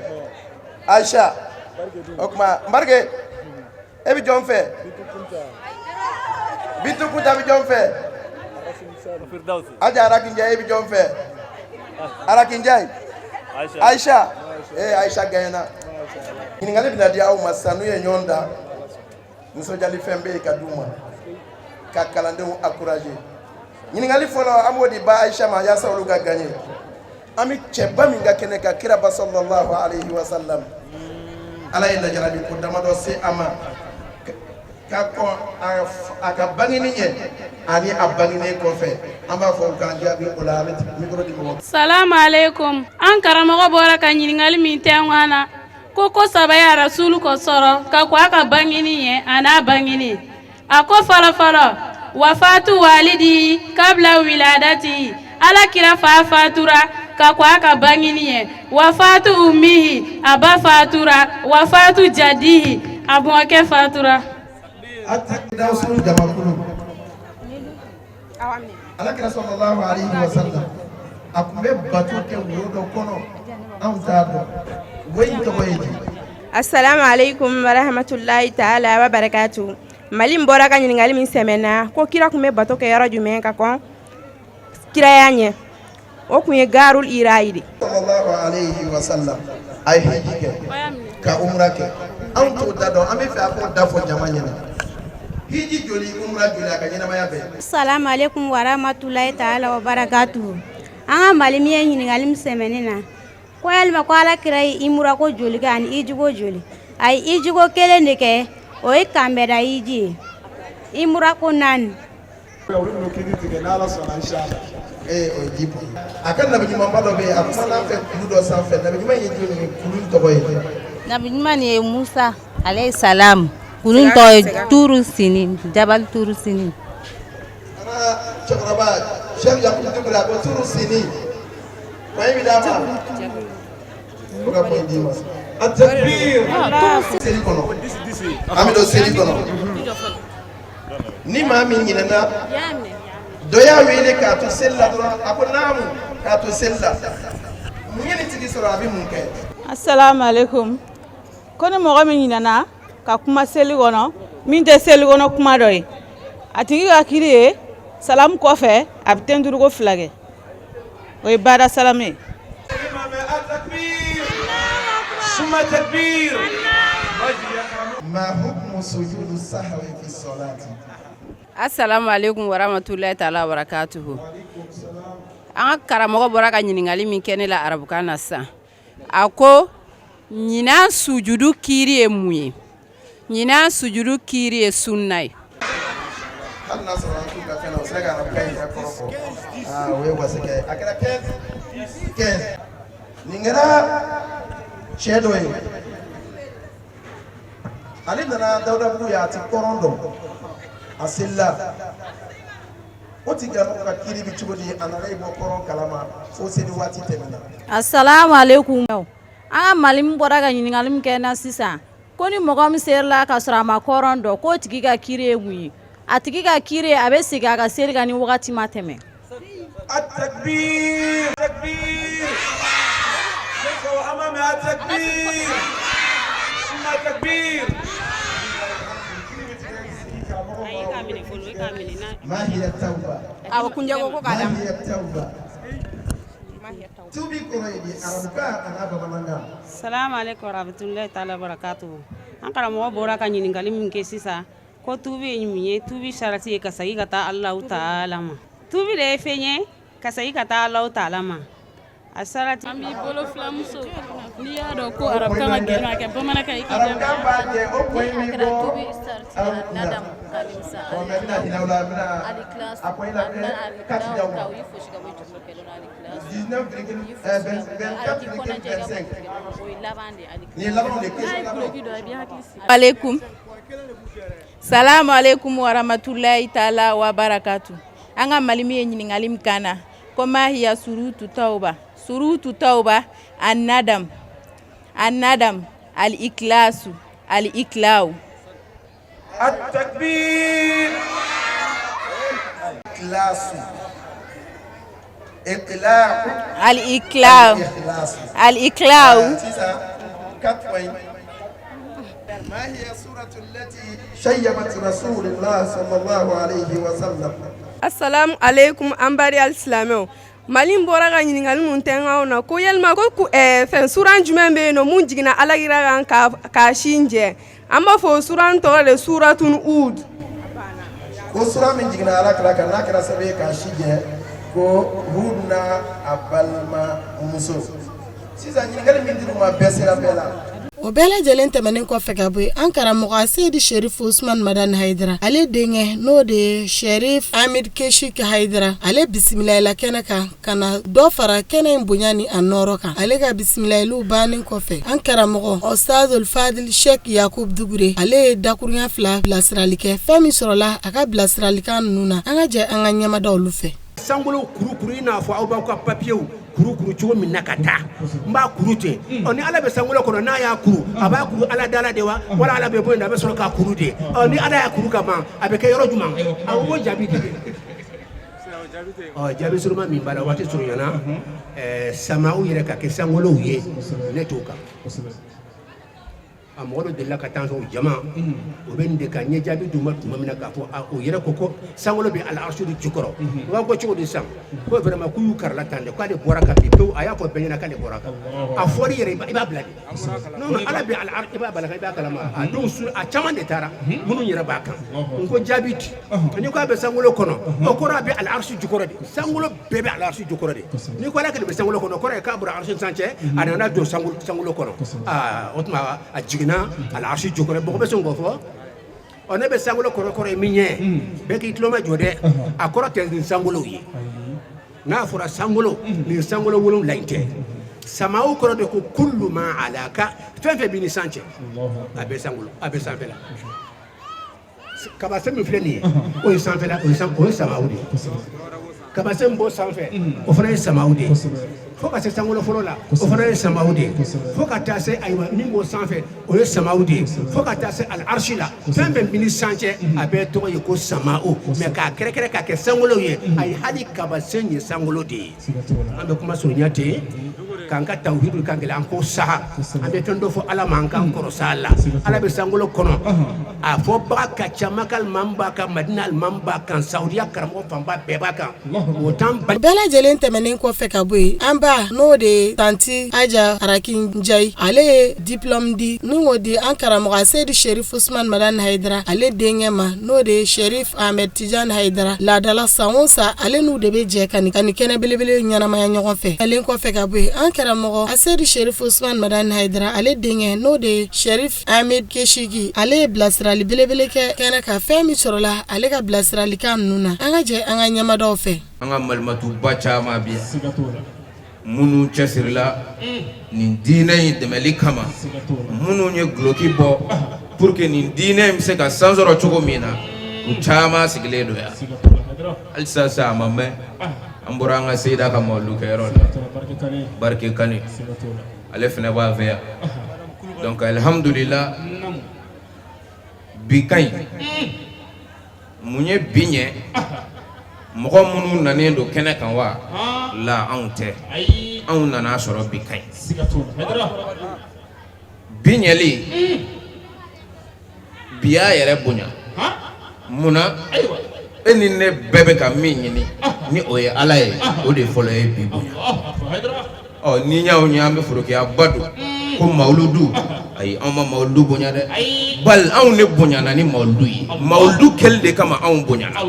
Aisha. O tuma Nbarike, e bɛ jɔn fɛ? Bintu Kunta bɛ jɔn fɛ? Aja Arakinjayi, e bɛ jɔn fɛ? Arakinjayi. Aisha. Ee, Aisha gagnera. Ɲininkali bɛna di aw ma sisan. N'u ye ɲɔgɔn da, nisɔndiyali fɛn bɛ yen ka d'u ma, ka kalandenw encourager. Ɲininkali fɔlɔ, an b'o di ba Aisha ma yaasa olu ka gagner. An bɛ cɛba min ka kɛnɛ kan, kiraba sallallahu alayhi wa sallam, Ala ye lajarabi ko damadɔ se a ma ka kɔn a ka bangeni ɲɛ ani a bangenen kɔfɛ. An b'a fɔ u k'an jaabi o la. An bɛ micro di mɔgɔ. Salamu aleykum. An karamɔgɔ bɔra ka ɲininkali min tɛnku an na ko saba ye rasulu kɔ sɔrɔ ka kɔn a ka bangeni ɲɛ a n'a bangeni. A ko fɔlɔ fɔlɔ, wafatu walidi kabila wiladati, ala kira fa fatura ka kɔn a ka bangeni ɲɛ. Wafatu ummihi, a ba fatura. Wafatu jadihi, a mɔkɛ fatura. Dawusu jamakulu, alakira sallallahu alayhi wa sallam, a tun bɛ bato kɛ wo dɔ kɔnɔ, anw t'a dɔn. Wo in tɔgɔ ye di? Assalamu alaikum warahmatullahi ta'ala wa barakatuh. Mali bɔra ka ɲininkali min sɛmɛna ko kira tun bɛ bato kɛ yɔrɔ jumɛn ka kɔn kiraya ɲɛ, o tun ye garul irayi de. Sallallahu alayhi wa sallam, a ye hiji kɛ ka umra kɛ, anw t'o da dɔn. An bɛ fɛ a k'o da fɔ jama ɲɛna. Hiji joli, umra joli a ka ɲɛnamaya bɛɛ? Salamu alaikum warahmatullahi ta'ala wa barakatuh. An ka malimi ye ɲininkali min sɛmɛni na ko yalima ko ala kira ye imura ko joli kɛ ani ijiko joli? A ye ijiko kelen de kɛ, o ye kanbɛda iji ye. Imura ko naani. Olu bɛn'o kiri tigɛ n'Ala sɔnna, inshallah. Ee, o ye ji bɔn. A ka nabi ɲumanba dɔ bɛ yen, a kumana an fɛ kulu dɔ sanfɛ. Nabi ɲuman ye joli ye? Kulu in tɔgɔ ye? Nabi ɲuman ye Musa alayhi salam. Kulu in tɔgɔ ye Turu Sini, Jabal Turu Sini. An ka cɛkɔrɔba Cheikh Yakubu Dukure, a ko Turu Sini. Point bɛ d'a ma, o ka point d'i ma. Atakbir. Seli kɔnɔ, an bɛ don seli kɔnɔ. Ni maa min ɲinɛna, dɔ y'a wele k'a to seli la dɔrɔn, a ko naamu k'a to seli la, mun ye nin tigi sɔrɔ? A bɛ mun kɛ? Assalamu alaikum. Ko ni mɔgɔ min ɲinɛna ka kuma seli kɔnɔ min tɛ seli kɔnɔ kuma dɔ ye, a tigi ka kiri ye salamu kɔfɛ, a bɛ ten duuruko fila kɛ, o ye baada salamu ye. Suma takbir. Ma hukmu sujudu sahwi fi salati? Assalamu alaikum warahmatullahi ta'ala wabarakatuhu. An ka karamɔgɔ bɔra ka ɲininkali min kɛ ne la arabukan na sisan, a ko ɲinan sujudu kiiri ye mun ye? Ɲinan sujudu kiiri ye sunna ye. Hali n'a sɔrɔ an t'u ka fɛn na, u sera ka arabukan in yɛrɛ kɔrɔ fɔ. Aa, o ye wasa kɛ. A kɛra 15 15. Nin kɛra cɛ dɔ ye, ale nana Dawudabugu yan, a ti kɔrɔn dɔn, a selila. O tigilamɔgɔ ka kiiri bɛ cogo di? A nana i bɔ kɔrɔn kalama fo seli waati tɛmɛna. Asalamu aleykum. An ka malimu bɔra ka ɲininkali min kɛ n na sisan, ko ni mɔgɔ min selila ka sɔrɔ a ma kɔrɔn dɔn, k'o tigi ka kiiri ye mun ye? A tigi ka kiiri, a bɛ segin a ka seli kan ni wagati ma tɛmɛ. التكبير تكبير أمامي التكبير ثم التكبير ما هي التوبة؟ Awɔ, kunjɛ ko k'a d'a ma. ما هي التوبة؟ Tubi kɔrɔ ye di arabukan an'a bamanankan? Salamu alaikum warahmatullahi taala barakatuhu. An karamɔgɔ bɔra ka ɲininkali min kɛ sisan, ko tubi ye mun ye? Tubi sarati ye ka segin ka taa Alahu taala ma. Tubi de ye fɛn ye ka segin ka taa Alahu taala ma. A sarati. An b'i bolo filamuso, n'i y'a dɔn ko arabukan ka gɛlɛn, a kɛ bamanankan ye, i k'i Arabukan b'a jɛ, o point min bɔ arabu kunna. Ɔ, mɛ n bɛna hinɛ aw la, n bɛna a point la kati d'aw ma 19 virgule 24,25. Nin ye labanw de ye, question labanw. Aleykum salamu aleykum warahmatulahi taala wa barakatu. An ka malimi ye ɲininkali min kan na, ko ما هي شروط التوبة؟ شروط التوبة: الندم، الندم، الإخلاص، الإقلاع. التكبير. إخلاص، إقلاع. الإقلاع. الإخلاص. الإقلاع. Sisan 4 points. ما هي السورة التي شيبت رسول الله صلى الله عليه وسلم؟ Assalamu alaikum. An bari alisilamɛw, Mali bɔra ka ɲininkali mun tɛ anw na, ko yalima ko fɛn suran jumɛn bɛ yen nɔ mun jiginna alakira kan k'a sin jɛ? An b'a fɔ o suran tɔgɔ de suratun Hud. Ko sura min jiginna ala kira kan n'a kɛra sababu ye k'a si jɛ, ko Hud n'a a balima muso. Sisan ɲininkali min dir'u ma, bɛɛ sera bɛɛ la. O bɛɛ lajɛlen tɛmɛnen kɔfɛ ka bɔ yen, an karamɔgɔ Seyidi Sherif Usman Madani Hayidara, ale denkɛ, n'o de ye Sherif Hamid Keshik Hayidara, ale bisimilayila kɛnɛ kan ka na dɔ fara kɛnɛ in bonya ni a nɔrɔ kan. Ale ka bisimilayiliw bannen kɔfɛ, an karamɔgɔ Ustazul Fadil Sheikh Yakub Dugure, ale ye dakurunya fila bilasirali kɛ. Fɛn min sɔrɔla a ka bilasiralikan ninnu na, an ka jɛ an ka ɲɛmada olu fɛ. Sankolo kurukuru i n'a fɔ aw b'aw ka papiyew kurukuru cogo min na ka taa, n b'a kuru ten. Ɔ, ni ala bɛ sankolo kɔnɔ, n'a y'a kuru, a b'a kuru ala da la de wa, wala ala bɛ bɔ yen, a bɛ sɔrɔ k'a kuru de? Ɔ, ni ala y'a kuru ka ban, a bɛ kɛ yɔrɔ jumɛn? A ko jaabi de. Ɔ, jaabi suruma min b'a la, waati surunyana, samaw yɛrɛ ka kɛ sankolow ye, ne t'o kan. A mɔgɔ dɔ delila ka taa sɔrɔ jama o bɛ nin de kan. N ye jaabi d'u ma tuma min na k'a fɔ o yɛrɛ ko sankolo bɛ ala arsu de jukɔrɔ. U b'a ko cogo di sisan? Ko vraiment k'u y'u karila tan de, k'ale bɔra kan bi pewu. A y'a fɔ bɛɛ ɲɛna k'ale bɔra kan. A fɔr'i yɛrɛ, i b'a bila de. Non non, ala bɛ ala, i b'a bala, i b'a kalama. A dɔw su a caman de taara minnu yɛrɛ b'a kan. N ko jaabi di, n'i ko a bɛ sankolo kɔnɔ, o kɔrɔ a bɛ ala arsu jukɔrɔ de. Sankolo bɛɛ bɛ ala arsu jukɔrɔ de. N'i ko ala kelen bɛ sankolo kɔnɔ, o kɔrɔ ye k'a bɔra arsu sanfɛ, a nana don sankolo kɔnɔ. Aa, o tuma a jiginna ala arsu jukɔrɔ. Mɔgɔ bɛ sɔn k'o fɔ? Ɔ, ne bɛ sankolo kɔrɔ, kɔrɔ ye min ye, bɛɛ k'i tulo majɔ dɛ. A kɔrɔ tɛ nin sankolow ye. N'a fɔra sankolo, nin sankolo 7 in tɛ. Samaw kɔrɔ de ko كل ما علاك, fɛn fɛn b'i ni san cɛ, a bɛ sankolo, a bɛ sanfɛla. Kabase min filɛ nin ye, o ye sanfɛla, o ye san, o ye samaw de ye. Kabase min b'o sanfɛ, o fana ye samaw de ye, fo ka se sankolo fɔlɔ la, o fana ye samaw de ye, fo ka taa se, ayiwa, min b'o sanfɛ, o ye samaw de ye, fo ka taa se al arsi la. Fɛn fɛn b'i ni san cɛ, a bɛɛ tɔgɔ ye ko samaw. Mais k'a kɛrɛkɛrɛ k'a kɛ sankolo ye, ayi, hali kabasen ye sankolo de ye. An bɛ kuma surunya ten k'an ka tawhidu kan gɛlɛn, an ko saha, an bɛ fɛn dɔ fɔ ala ma, an k'an kɔrɔ sa la. Ala bɛ sankolo kɔnɔ, a fɔ baga ka ca. Maka alimami b'a kan, Madina alimami b'a kan, Saudiya karamɔgɔ fanba bɛɛ b'a kan. O t'an bali. Bɛɛ lajɛlen tɛmɛnen kɔfɛ ka bɔ yen, an ba, n'o de ye tanti Aja Arakin Njayi, ale ye diplôme di ni k'o di an karamɔgɔ Seyidu Sherif Usman Madani Hayidara, ale denkɛ ma, n'o de ye Sherif Ahmed Tijani Hayidara. Laadala san o san, ale n'u de bɛ jɛ ka nin kɛnɛ belebele ɲɛnamaya ɲɔgɔn fɛ. Ale kɔfɛ ka bɔ yen, an karamɔgɔ Seyidu Sherif Usman Madani Hayidara, ale denkɛ, n'o de ye Sherif Ahmed Keshiki, ale ye bilasirali belebele kɛ kɛnɛ kan. Fɛn min sɔrɔla ale ka bilasiralikan ninnu na, an ka jɛ an ka ɲɛmadaw fɛ. An ka malimatuba caman bi yan. Minnu cɛsirila nin diinɛ in dɛmɛli kama, minnu ye duloki bɔ pour que nin diinɛ in bɛ se ka sansɔrɔ cogo min na, u caman sigilen don yan halisa sa a ma mɛn an bɔra an ka seyida ka mawulu kɛyɔrɔ la Barike Kane, ale fana b'a fɛ yan. Donc alihamudulila, bi ka ɲi. Mun ye bi ɲɛ? Mɔgɔ minnu nanen don kɛnɛ kan wa la, anw tɛ. Anw nana sɔrɔ bi ka ɲi. Bi ɲɛli, bi y'a yɛrɛ bonya. Munna? E ni ne bɛɛ bɛ ka min ɲini ni o ye Ala ye, o de fɔlɔ ye bi bonya. Ɔ, ni y'anw ye, an bɛ forokiyaba don ko mawuludu. Ayi, anw ma mawuludu bonya dɛ, bali anw de bonyana ni mawuludu ye. Mawuludu kɛli de kama anw bonyana.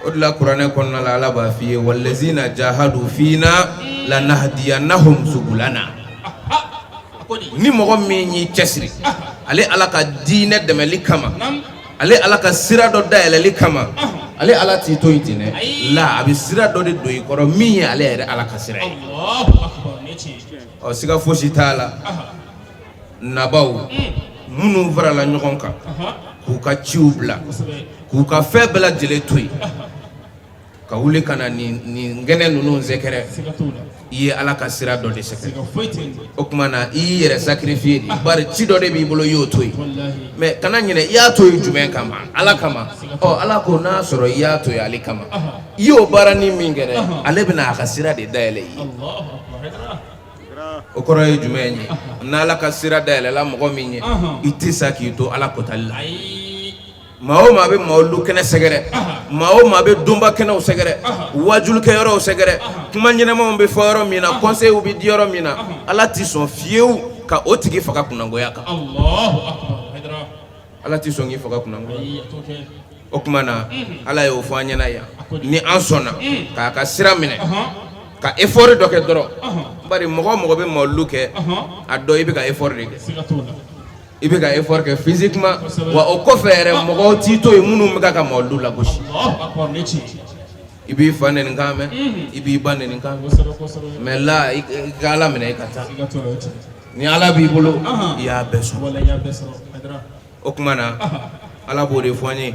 O de la kuranɛ kɔnɔna la, Ala b'a f'i ye: walazina jahadu fina lanahdiyannahum subulana. Ni mɔgɔ min y'i cɛsiri ale Ala ka diinɛ dɛmɛli kama, ale Ala ka sira dɔ dayɛlɛli kama, ale Ala t'i to yen ten dɛ. La, a bɛ sira dɔ de don i kɔrɔ min ye ale yɛrɛ Ala ka sira ye. Ɔ, siga fosi t'a la, nabaw minnu farala ɲɔgɔn kan k'u ka ciw bila, k'u ka fɛn bɛɛ lajɛlen to yen ka wuli ka na nin kɛnɛ ninnu sɛgɛrɛ, i ye Ala ka sira dɔ de sɛgɛrɛ. O tuma na, i y'i yɛrɛ sacrifier de, bari ci dɔ de b'i bolo, i y'o to yen. Mais kana ɲinɛ, i y'a to yen jumɛn kama? Ala kama. Ɔ, Ala ko n'a sɔrɔ i y'a to yen ale kama, i y'o baara ni min kɛ dɛ, ale bɛna a ka sira de dayɛlɛ i ye. O kɔrɔ ye jumɛn ye? N'Ala ka sira dayɛlɛla mɔgɔ min ye, i tɛ sa k'i to Ala kotali la. Maa o maa bɛ mawuludu kɛnɛ sɛgɛrɛ, maa o maa bɛ donba kɛnɛw sɛgɛrɛ, wajulikɛyɔrɔw sɛgɛrɛ, kuma ɲɛnamaw bɛ fɔ yɔrɔ min na, conseilw bɛ di yɔrɔ min na, Ala tɛ sɔn fiyewu ka o tigi faga kunangoya kan. Ala tɛ sɔn k'i faga kunangoya. O tuma na, Ala y'o fɔ an ɲɛna yan. Ni an sɔnna k'a ka sira minɛ, ka effort dɔ kɛ dɔrɔn, bari mɔgɔ o mɔgɔ bɛ mawuludu kɛ, a dɔn i bɛ ka effort de kɛ. I bɛ ka effort kɛ physiquement. Wa o kɔfɛ yɛrɛ, mɔgɔw t'i to yen minnu bɛ ka mawuludu lagosi. I b'i fa nɛni kan mɛn, i b'i ba nɛni kan mɛn, mais la, i ka Ala minɛ i ka taa. Ni Ala b'i bolo, i y'a bɛɛ sɔrɔ. O tuma na, Ala b'o de fɔ an ye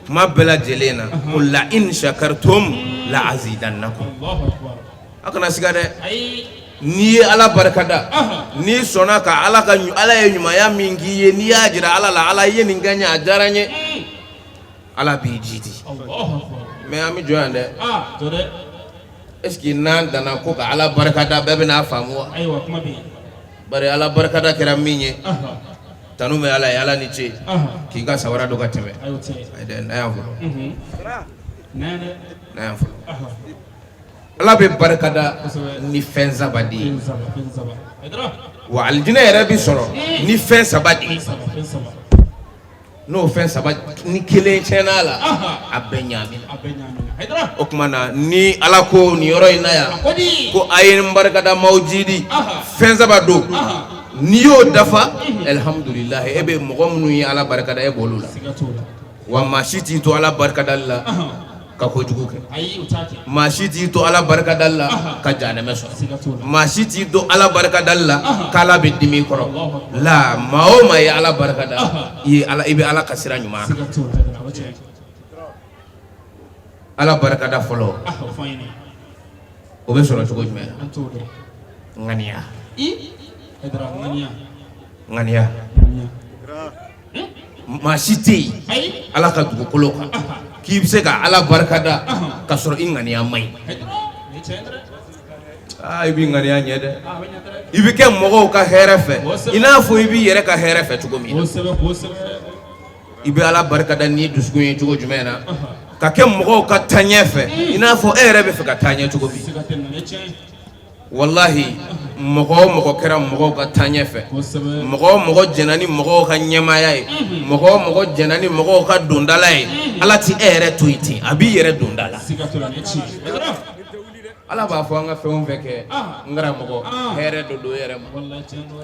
kuma bɛɛ lajɛlen na ko la in shakartum la azidannakum. A kana siga dɛ, n'i ye Ala barikada, n'i sɔnna ka Ala ka Ala ye ɲumanya min k'i ye, n'i y'a jira Ala la, Ala ye nin kɛ n ye, a diyara n ye, Ala b'i jidi. Mais an bɛ jɔ yan dɛ. Est ce que n'an danna ko ka Ala barikada, bɛɛ bɛn'a faamu wa? Bari Ala barikada kɛra min ye, tanu bɛ Ala ye, Ala ni ce k'i ka sawara dɔ ka tɛmɛ na yan fɔlɔ, na yan fɔlɔ. Ala bɛ barikada ni fɛn saba de ye, wa alijinɛ yɛrɛ bɛ sɔrɔ ni fɛn saba de ye. N'o fɛn saba ni kelen tiɲɛna a la, a bɛɛ ɲaamina. O tuma na, ni Ala ko nin yɔrɔ in na yan ko a ye n barikada, maaw jidi, fɛn saba don, n'i y'o dafa, alihamudulilayi, e bɛ mɔgɔ minnu ye Ala barikada, e b'olu la. Wa maa si t'i to Ala barikadali la ka kojugu kɛ, maa si t'i to Ala barikadali la ka jahanɛmɛ sɔrɔ, maa si t'i to Ala barikadali la k'Ala bɛ dimi i kɔrɔ la. Maa o maa ye Ala barikada, i ye Ala, i bɛ Ala ka sira ɲuman kan. Ala barikada fɔlɔ, o bɛ sɔrɔ cogo jumɛn na? Ŋaniya, ŋaniya. Maa si tɛ yen Ala ka dugukolo kan k'i bɛ se ka Ala barikada ka sɔrɔ i ŋaniya man ɲi. Aa, i b'i ŋaniya ɲɛ dɛ. I bɛ kɛ mɔgɔw ka hɛrɛ fɛ i n'a fɔ i b'i yɛrɛ ka hɛrɛ fɛ cogo min na. I bɛ Ala barikada n'i dusukun ye cogo jumɛn na, ka kɛ mɔgɔw ka taaɲɛ fɛ i n'a fɔ e yɛrɛ bɛ fɛ ka taaɲɛ cogo min. Walahi, mɔgɔ o mɔgɔ kɛra mɔgɔw ka taaɲɛ fɛ, mɔgɔ o mɔgɔ jɛnna ni mɔgɔw ka ɲɛmaaya ye, mɔgɔ o mɔgɔ jɛnna ni mɔgɔw ka dondala ye, Ala ti e yɛrɛ to yen ten, a b'i yɛrɛ donda la. Ala b'a fɔ an ka fɛn o fɛn kɛ, n karamɔgɔ, hɛrɛ dɔ don e yɛrɛ ma.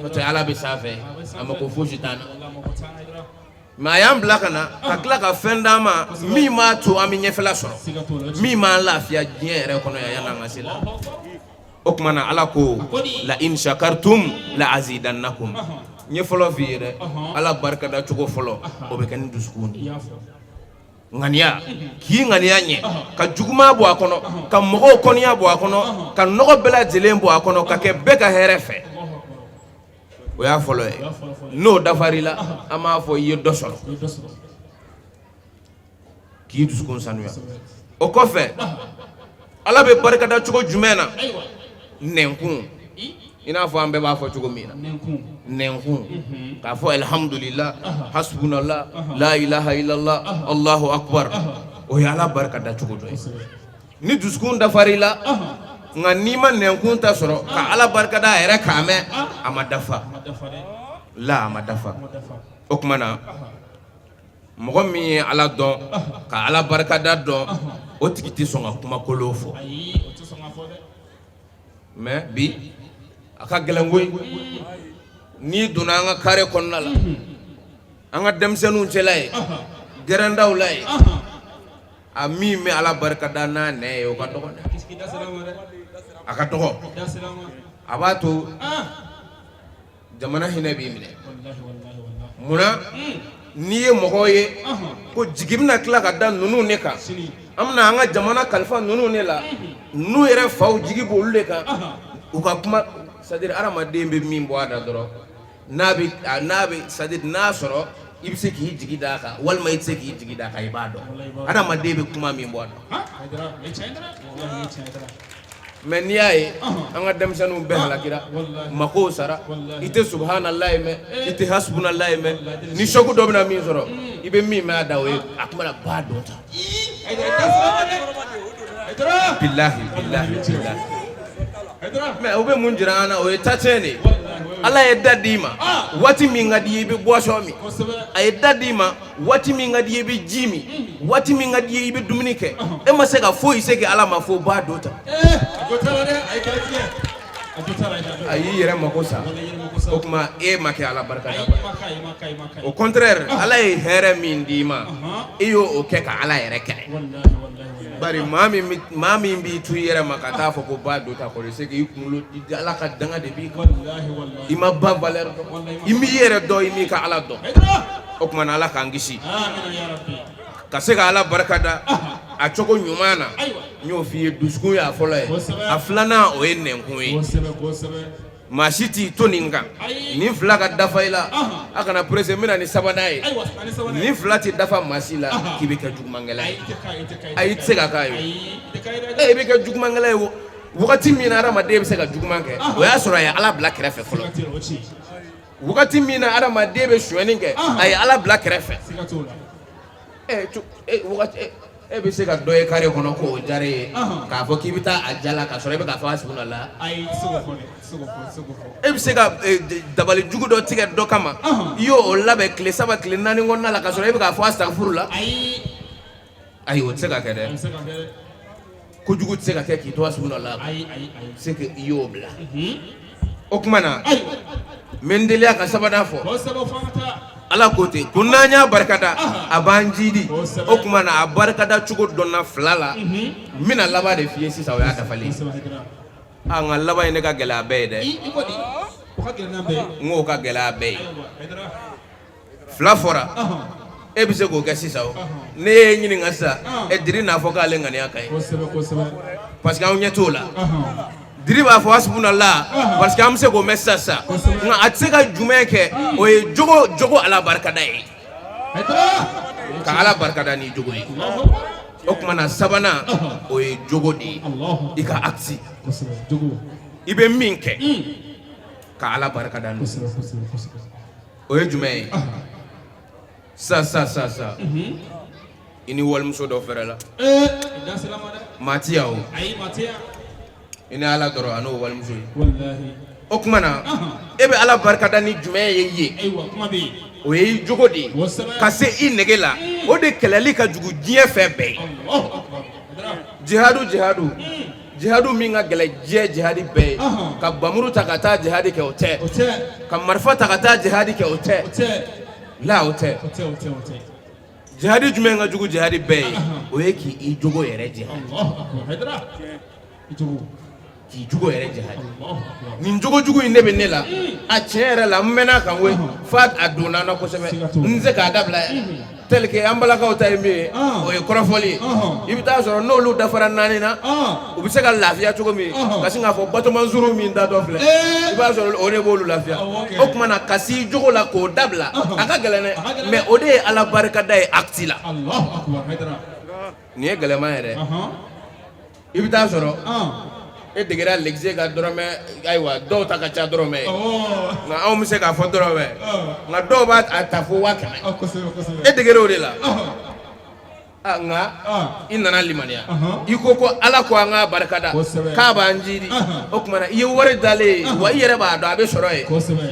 N'o tɛ, Ala bɛ sanfɛ, a mako fosi t'an na. Mais a y'an bila ka na ka tila ka fɛn d'an ma min b'a to an bɛ ɲɛfɛla sɔrɔ, min b'an lafiya diɲɛ yɛrɛ kɔnɔ yan yan'an ka se la. O tuma na Ala ko la in shakartum la azidannakum. N ye fɔlɔ f'i ye dɛ, Ala barikada cogo fɔlɔ, o bɛ kɛ ni dusukun de ye. Ŋaniya, k'i ŋaniya ɲɛ, ka juguman bɔ a kɔnɔ, ka mɔgɔw kɔniya bɔ a kɔnɔ, ka nɔgɔ bɛɛ lajɛlen bɔ a kɔnɔ, ka kɛ bɛɛ ka hɛrɛ fɛ. O y'a fɔlɔ ye. N'o dafar'i la, an b'a fɔ i ye dɔ sɔrɔ k'i dusukun sanuya. O kɔfɛ, Ala bɛ barikada cogo jumɛn na? Nɛnkun, i n'a fɔ an bɛɛ b'a fɔ cogo min na, nɛnkun k'a fɔ alhamdulillah, hasbunallah, la ilaha illallah, allahu akbar, o ye Ala barikada cogo dɔ ye. Ni dusukun dafar'i la, nka n'i ma nɛnkun ta sɔrɔ ka Ala barikada a yɛrɛ k'a mɛn, a ma dafa la, a ma dafa. O tuma na, mɔgɔ min ye Ala dɔn ka Ala barikada dɔn, o tigi tɛ sɔn ka kumakolon fɔ. Mais bi a ka gɛlɛn koyi. N'i donna an ka carré kɔnɔna la, an ka denmisɛnninw cɛla ye, gɛrɛndaw la ye, a min bɛ Ala barikada n'a nɛn ye, o ka dɔgɔ dɛ, a ka dɔgɔ. A b'a to jamana hinɛ b'i minɛ. Munna? N'i ye mɔgɔw ye ko jigi bɛna tila ka da ninnu de kan, an bɛna an ka jamana kalifa ninnu de la, ninnu yɛrɛ faw jigi b'olu de kan, u ka kuma, c'est à dire hadamaden bɛ min bɔ a da dɔrɔn, n'a bɛ n'a bɛ c'est à dire n'a sɔrɔ i bɛ se k'i jigi d'a kan walima i tɛ se k'i jigi d'a kan, i b'a dɔn hadamaden bɛ kuma min bɔ a da. Mais n'i y'a ye an ka denmisɛnninw bɛɛ halakira, makow sara, i tɛ subahanallahi mɛn, i tɛ hasubunallahi mɛn. Ni choc dɔ bɛna min sɔrɔ, i bɛ min mɛn a da, o ye a kuma na ba dɔ ta. Bilahi, bilahi, bilahi. Mais o bɛ mun jira an na? O ye tatiɲɛ de ye. Ala ye da d'i ma, waati min ka di i ye, i bɛ boisson min. A ye da d'i ma, waati min ka di i ye, i bɛ ji min. Waati min ka di i ye, i bɛ dumuni kɛ. E ma se ka foyi se kɛ Ala ma fo ba dɔ ta. A y'i yɛrɛ mako sa. O tuma e ma kɛ Ala barika da. Au contraire, Ala ye hɛrɛ min d'i ma, e y'o o kɛ ka Ala yɛrɛ kɛlɛ. Bari maa min b'i to i yɛrɛ ma ka taa fɔ ko ba dɔ ta kɔrɔ, c'est que i kunkolo, Ala ka danga de b'i kan. I ma ba valeur dɔn, i m'i yɛrɛ dɔn, i m'i ka Ala dɔn. O tuma na, Ala k'an kisi ka se ka Ala barika da a cogo ɲuman na. N y'o f'i ye, dusukun y'a fɔlɔ ye, a filanan o ye nɛnkun ye. Maa si t'i to nin kan, nin fila ka dafa i la, a kana pressé, n bɛna ni sabanan ye. Nin fila tɛ dafa maa si la k'i bɛ kɛ jugumankɛla ye. Ayi, i tɛ se ka k'a ye. E bɛ kɛ jugumankɛla ye wagati min na hadamaden bɛ se ka juguman kɛ, o y'a sɔrɔ a ye Ala bila kɛrɛfɛ fɔlɔ. Wagati min na hadamaden bɛ sonyɛni kɛ, a ye Ala bila kɛrɛfɛ. E bɛ se ka dɔ ye carré kɔnɔ k'o diyara e ye, k'a fɔ k'i bɛ taa a jala k'a sɔrɔ e bɛ k'a fɔ hasbunallah. E bɛ se ka dabali jugu dɔ tigɛ dɔ kama, i y'o labɛn tile 3 tile 4 kɔnɔna la, k'a sɔrɔ e bɛ k'a fɔ astagfurula. Ayi, o tɛ se ka kɛ dɛ. Kojugu tɛ se ka kɛ k'i to hasbunallah, c'est que i y'o bila. O tuma na, n bɛ n teliya ka sabanan fɔ. Ala ko ten ko n'an y'a barikada, a b'an jidi. O tuma na, a barikada cogo dɔnna fila la, n bɛna laban de f'i ye sisan, o y'a dafalen ye. A nka laban in ne ka gɛlɛn a bɛɛ ye dɛ. N k'o ka gɛlɛn a bɛɛ ye. Fila fɔra, e bɛ se k'o kɛ sisan. O ne ye ɲininka sisan, e Diri n'a fɔ k'ale ŋaniya ka ɲi, parce que anw ɲɛ t'o la. Diri b'a fɔ hasbunallah parce que an bɛ se k'o mɛn sisan sisan, nka a tɛ se ka jumɛn kɛ? O ye jogo, jogo Ala barikada ye, ka Ala barikada ni jogo ye. O tuma na, sabanan o ye jogo de ye, i ka acte, i bɛ min kɛ ka Ala barikada n'o ye. O ye jumɛn ye? Sa sa sa sa, i ni walimuso dɔ fɛrɛla, maa ti yan o, i ni Ala dɔrɔn, a n'o walimuso ye. O tuma na, e bɛ Ala barikada ni jumɛn ye yen? O ye i jogo de ye, ka se i nege la. O de kɛlɛli ka jugu diɲɛ fɛn bɛɛ ye. Jihadu, jihadu, jihadu min ka gɛlɛn diɲɛ jihadi bɛɛ ye, ka bamuru ta ka taa jihadi kɛ, o tɛ. Ka marifa ta ka taa jihadi kɛ, o tɛ. La, o tɛ. Jihadi jumɛn ka jugu jihadi bɛɛ ye? O ye k'i jogo yɛrɛ jihadi, k'i jogo yɛrɛ jihadi. Nin jogo jugu in de bɛ ne la, a tiɲɛ yɛrɛ la, n mɛn'a kan koyi, f'a a donna n na kosɛbɛ, n tɛ se k'a dabila. Tel que an balakaw ta ye min ye, o ye kɔrɔfɔli ye. I bɛ taa sɔrɔ n'olu dafara naani na, u bɛ se ka lafiya cogo min, ka sin k'a fɔ batoma zuru min datɔ filɛ, i b'a sɔrɔ o de b'olu lafiya. O tuma na, ka s'i jogo la k'o dabila, a ka gɛlɛn dɛ, mais o de ye Ala barikada ye acte la. Nin ye gɛlɛman yɛrɛ. I bɛ taa sɔrɔ e degera l'exe ka dɔrɔmɛ, ayiwa, dɔw ta ka ca dɔrɔmɛ ye, nka anw bɛ se k'a fɔ dɔrɔmɛ, nka dɔw b'a ta fo 100 000. E degera o de la, nka i nana limaniya, i ko ko Ala ko an k'a barikada, k'a b'an jidi. O tuma na, i ye wari dalen ye wa, i yɛrɛ b'a dɔn a bɛ sɔrɔ yen,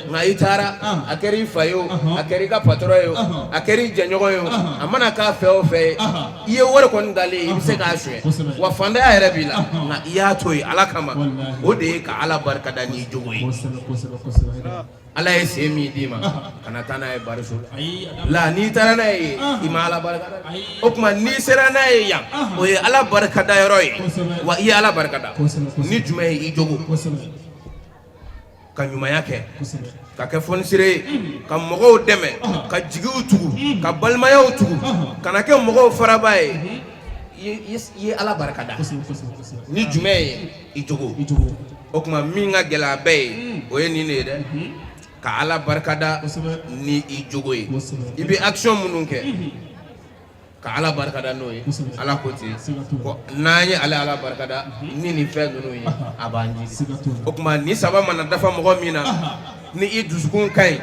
nka i taara, a kɛra i fa ye o, a kɛra i ka patron ye o, a kɛra i jɛɲɔgɔn ye o, a mana k'a fɛn o fɛn ye, i ye wari kɔni dalen ye, i bɛ se k'a suɲɛ wa, fantanya yɛrɛ b'i la, nka i y'a to yen Ala kama. O de ye ka Ala barikada n'i jogo ye. Ala ye sen min d'i ma, kana taa n'a ye bariso la. N'i taara n'a ye, i ma Ala barikada. O tuma, n'i sera n'a ye yan, o ye Ala barikada yɔrɔ ye wa. I ye Ala barikada ni jumɛn ye? I jogo. Ka ɲumanya kɛ, ka kɛ fonisire ye, ka mɔgɔw dɛmɛ, ka jigiw tugu, ka balimayaw tugu, kana kɛ mɔgɔw faraba ye. I ye Ala barikada ni jumɛn ye? I jogo. O tuma, min ka gɛlɛn a bɛɛ ye, o ye nin de ye dɛ, ka Ala barikada ni i jogo ye. I bɛ action minnu kɛ, ka Ala barikada n'o ye. Ala ko ten ko n'an ye ale Ala barikada ni nin fɛn ninnu ye, a b'an jidi. O tuma, ni saba mana dafa mɔgɔ min na, ni i dusukun ka ɲi,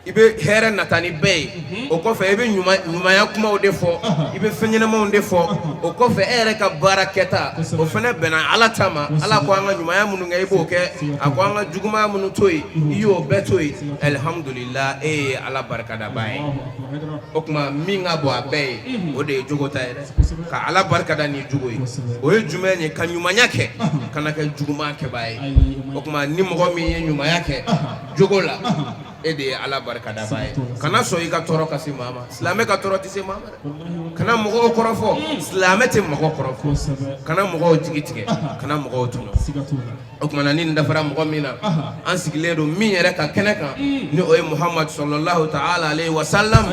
i bɛ hɛrɛ nata ni bɛɛ ye. O kɔfɛ, i bɛ ɲumanya kumaw de fɔ, i bɛ fɛn ɲɛnamaw de fɔ. O kɔfɛ, e yɛrɛ ka baara kɛta, o fana bɛnna Ala ta ma. Ala ko an ka ɲumanya minnu kɛ, i b'o kɛ. A ko an ka jugumaya minnu to yen, i y'o bɛɛ to yen. Alihamudulila, e ye Ala barikadabaa ye. O tuma, min ka bon a bɛɛ ye, o de ye jogo ta ye dɛ. Ka Ala barikada ni jogo ye, o ye jumɛn ye? Ka ɲumanya kɛ, kana kɛ juguman kɛbaa ye. O tuma, ni mɔgɔ min ye ɲumanya kɛ jogo la, e de ye Ala barikadabaa ye. Kana sɔn i ka tɔɔrɔ ka se maa ma. Silamɛ ka tɔɔrɔ tɛ se maa ma dɛ. Kana mɔgɔw kɔrɔfɔ. Silamɛ tɛ mɔgɔ kɔrɔfɔ. Kana mɔgɔw jigi tigɛ, kana mɔgɔw tɔɲɔ. O tuma na, ni nin dafara mɔgɔ min na, an sigilen don min yɛrɛ ka kɛnɛ kan, ni o ye Muhamadu sɔlɔlahu taala aleyi wa salam,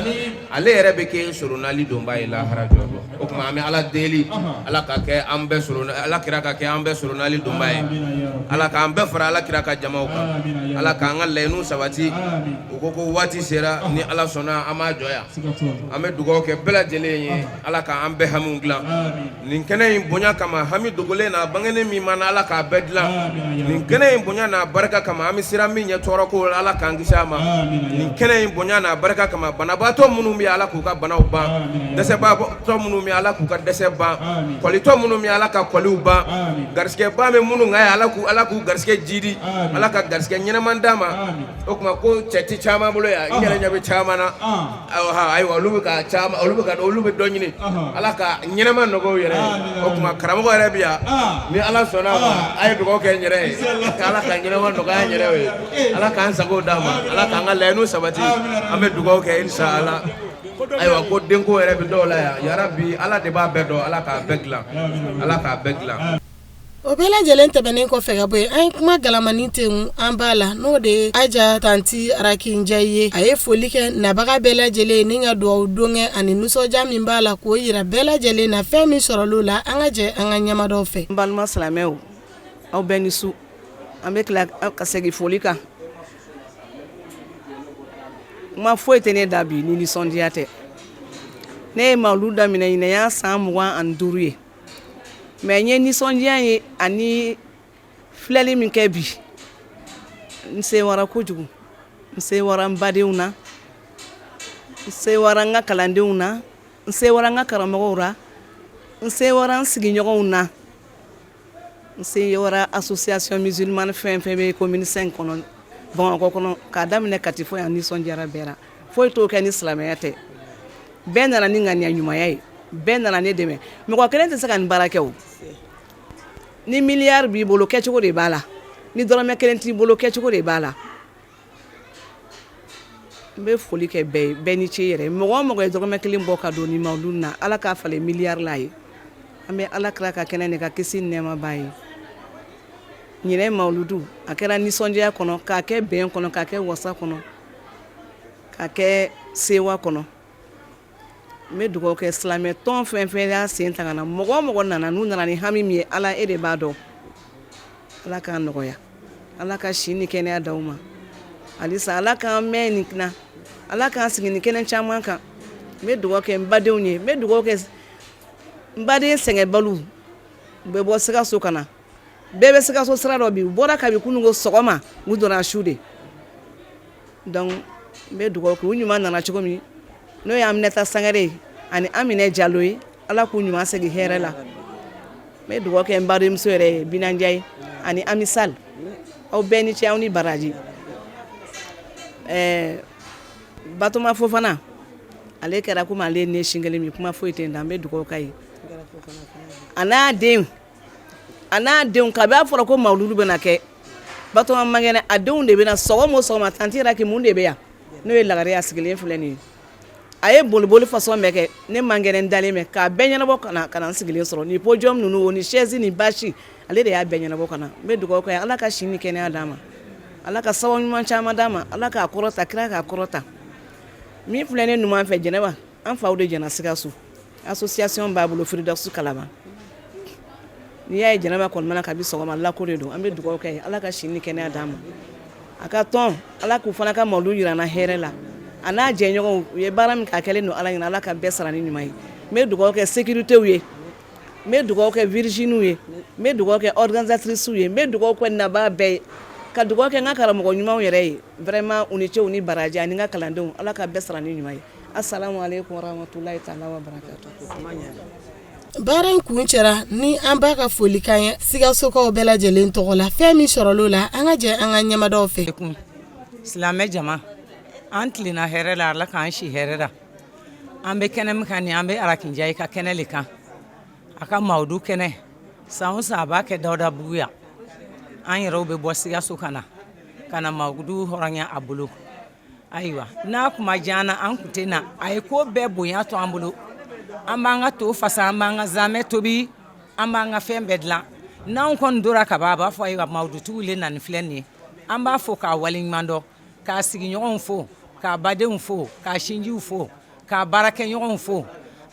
ale yɛrɛ bɛ kɛ soronali donba ye lahara jɔ don. O tuma, an bɛ Ala deli, Ala ka kɛ an bɛɛ soron, Ala kira ka kɛ an bɛɛ soronali donba ye. Ala k'an bɛɛ fara Ala kira ka jamaw kan. Ala k'an ka laɲiniw sabati. U ko ko waati sera. Ni Ala sɔnna, an b'a jɔ yan. An bɛ dugawu kɛ bɛɛ lajɛlen ye, Ala k'an bɛɛ hamiw dilan. Nin kɛnɛ in bonya kama, hami dogolen n'a bangenen min mana, Ala k'a bɛɛ dilan. Nin kɛnɛ in bonya n'a barika kama, an bɛ siran min ɲɛ tɔɔrɔ ko, Ala k'an kisi a ma. Nin kɛnɛ in bonya n'a barika kama, banabaatɔ minnu bɛ, Ala k'u ka banaw ban. Dɛsɛbaatɔ minnu bɛ, Ala k'u ka dɛsɛ ban. Kɔlitɔ minnu bɛ, Ala ka kɔliw ban. Garisigɛba bɛ minnu kan ye, Ala k'u garisigɛ jidi, Ala ka garisigɛ ɲɛnama d'a ma. O tuma, ko cɛ tɛ caman bolo yan, n yɛrɛ ɲɛ bɛ caman na. Ayiwa, olu bɛ ka caman, olu bɛ ka olu bɛ dɔ ɲini, Ala ka ɲɛnama nɔgɔya u yɛrɛ ye. O tuma, karamɔgɔ yɛrɛ bɛ yan. Ni Ala sɔnna a ma, a ye dugawu kɛ n yɛrɛ ye, ka Ala ka ɲɛnama nɔgɔya n yɛrɛ ye. Ala k'an sago d'a ma, Ala k'an ka laɲiniw sabati. An bɛ dugawu kɛ, inshallah. Ayiwa, ko denko yɛrɛ bɛ dɔw la yan, yarabi, Ala de b'a bɛɛ dɔn, Ala k'a bɛɛ dilan, Ala k'a bɛɛ dilan. O bɛɛ lajɛlen tɛmɛnen kɔfɛ ka bɔ yen, an ye kuma galamani ten an b'a la, n'o de ye Aja tanti Arakinja ye. A ye foli kɛ nabaga bɛɛ lajɛlen ni ka dugawu don kɛ ani nisɔndiya min b'a la k'o jira bɛɛ lajɛlen na fɛn min sɔrɔla la. An ka jɛ an ka ɲɛmadaw fɛ. N balima silamɛw, aw bɛɛ ni su. An bɛ tila ka segin foli kan. Kuma foyi tɛ ne da bi ni nisɔndiya tɛ. Ne ye mawulu daminɛ ɲinan y'a san 25 ye. Mais n ye nisɔndiya ye ani filɛli min kɛ bi, n sewara kojugu. N sewara n badenw na, n sewara n ka kalandenw na, n sewara n ka karamɔgɔw la, n sewara n sigiɲɔgɔnw na, n sewara association musulmane fɛn fɛn bɛ commune 5 kɔnɔ, Bamakɔ kɔnɔ, k'a daminɛ Kati fo yan. Nisɔndiyara bɛɛ la. Foyi t'o kɛ ni silamɛya tɛ. Bɛɛ nana ni ŋaniya ɲumanya ye, bɛɛ nana ne dɛmɛ. Mɔgɔ kelen tɛ se ka nin baara kɛ. O ni miliyari b'i bolo, kɛcogo de b'a la. Ni dɔrɔmɛ kelen t'i bolo, kɛcogo de b'a la. N bɛ foli kɛ bɛɛ ye, bɛɛ ni ce yɛrɛ. Mɔgɔ o mɔgɔ ye dɔrɔmɛ kelen bɔ ka don nin mawuludu na, Ala k'a falen miliyari la ye. An bɛ Ala kira ka kɛnɛ nin ka kisi ni nɛɛma b'a ye. Ɲinɛ mawuludu a kɛra nisɔndiya kɔnɔ, k'a kɛ bɛn kɔnɔ, k'a kɛ wasa kɔnɔ, k'a kɛ sewa kɔnɔ. N bɛ dugawu kɛ silamɛ tɔn fɛn fɛn y'a sen ta ka na, mɔgɔ o mɔgɔ nana, n'u nana ni hami min ye, Ala e de b'a dɔn, Ala k'a nɔgɔya, Ala ka si ni kɛnɛya d'aw ma halisa, Ala k'an mɛn nin na, Ala k'an sigi ni kɛnɛ caman kan. N bɛ dugawu kɛ n badenw ye, n bɛ dugawu kɛ n baden sɛgɛnbaliw, u bɛ bɔ Sikaso ka na, bɛɛ bɛ Sikaso sira dɔn bi, u bɔra kabi kununko sɔgɔma, u donna su de. Donc n bɛ dugawu kɛ u ɲuman nana cogo min, n'o ye Aminata Sangare ye ani Aminɛ Jalo ye, Ala k'u ɲuman segin hɛrɛ la. N bɛ dugawu kɛ n badenmuso yɛrɛ ye Binanja ye ani Amisal, aw bɛɛ ni ce, aw ni baraji. Ɛɛ Batoma Fofana, ale kɛra komi ale ye ne sin kelen min, kuma foyi tɛ n da, n bɛ dugawu k'a ye a n'a den, a n'a denw. Kabi a fɔra ko mawuludu bɛna kɛ, Batoma man kɛnɛ, a denw de bɛna sɔgɔma o sɔgɔma. Tanti yɛrɛ k'i mun de bɛ yan, n'o ye lagare a sigilen filɛ nin ye, a ye boliboli façon bɛɛ kɛ, ne man kɛnɛ, n dalen bɛ k'a bɛɛ ɲɛnabɔ ka na, ka na n sigilen sɔrɔ ni podium ninnu o ni chaise ni bâche, ale de y'a bɛɛ ɲɛnabɔ ka na. N bɛ dugawu kɛ, Ala ka si ni kɛnɛya d'a ma, Ala ka sababu ɲuman caman d'a ma, Ala k'a kɔrɔta, kira k'a kɔrɔta. Min filɛ ne numan fɛ, Jɛnɛba, an faw de jɛna Sikaso, association b'a bolo Firidawusu Kalaban. N'i y'a ye Jɛnɛba kɔni mana kabi sɔgɔma lako de don. An bɛ dugawu kɛ, Ala ka si ni kɛnɛya d'a ma, a ka tɔn, Ala k'u fana ka mawuludu jira an na hɛrɛ la, a n'a jɛɲɔgɔnw, u ye baara min k'a kɛlen don Ala ɲɛna, Ala ka bɛɛ sara ni ɲuman ye. N bɛ dugawu kɛ sécuritéw ye, n bɛ dugawu kɛ Virginiew ye, n bɛ dugawu kɛ organisatricew ye, n bɛ dugawu kɛ nabaa bɛɛ ye, ka dugawu kɛ n ka karamɔgɔ ɲumanw yɛrɛ ye. Vraiment, u ni ce, u ni baraji, ani n ka kalandenw, Ala ka bɛɛ sara ni ɲuman ye. Assalamu alaikum warahmatullahi ta'ala wa barakatuh. Baara in kuncɛra ni an b'a ka folikan ye Sikasokaw bɛɛ lajɛlen tɔgɔ la. Fɛn min sɔrɔla o la, an ka jɛ an ka ɲɛmadaw fɛ. Silamɛ jama, an tilenna hɛrɛ la, Ala k'an si hɛrɛ la. An bɛ kɛnɛ min kan nin, an bɛ Arakinjayi ka kɛnɛ le kan, a ka mawudu kɛnɛ. San o san a b'a kɛ Dawudabugu yan. An yɛrɛw bɛ bɔ Sikaso ka na, ka na mawudu hɔrɔnya a bolo. Ayiwa, n'a kun ma diya an na, an kun tɛ na. A ye ko bɛɛ bonya to an bolo. An b'an ka to fasa, an b'an ka zamɛ tobi, an b'an ka fɛn bɛɛ dilan. N'anw kɔni dora ka ban, a b'a fɔ ayiwa, mawudutigiw le nani filɛ nin ye. An b'a fo k'a waleɲuman dɔn, k'a sigiɲɔgɔnw fo, k'a badenw fo, k'a sinjiw fo, k'a baarakɛɲɔgɔnw fo.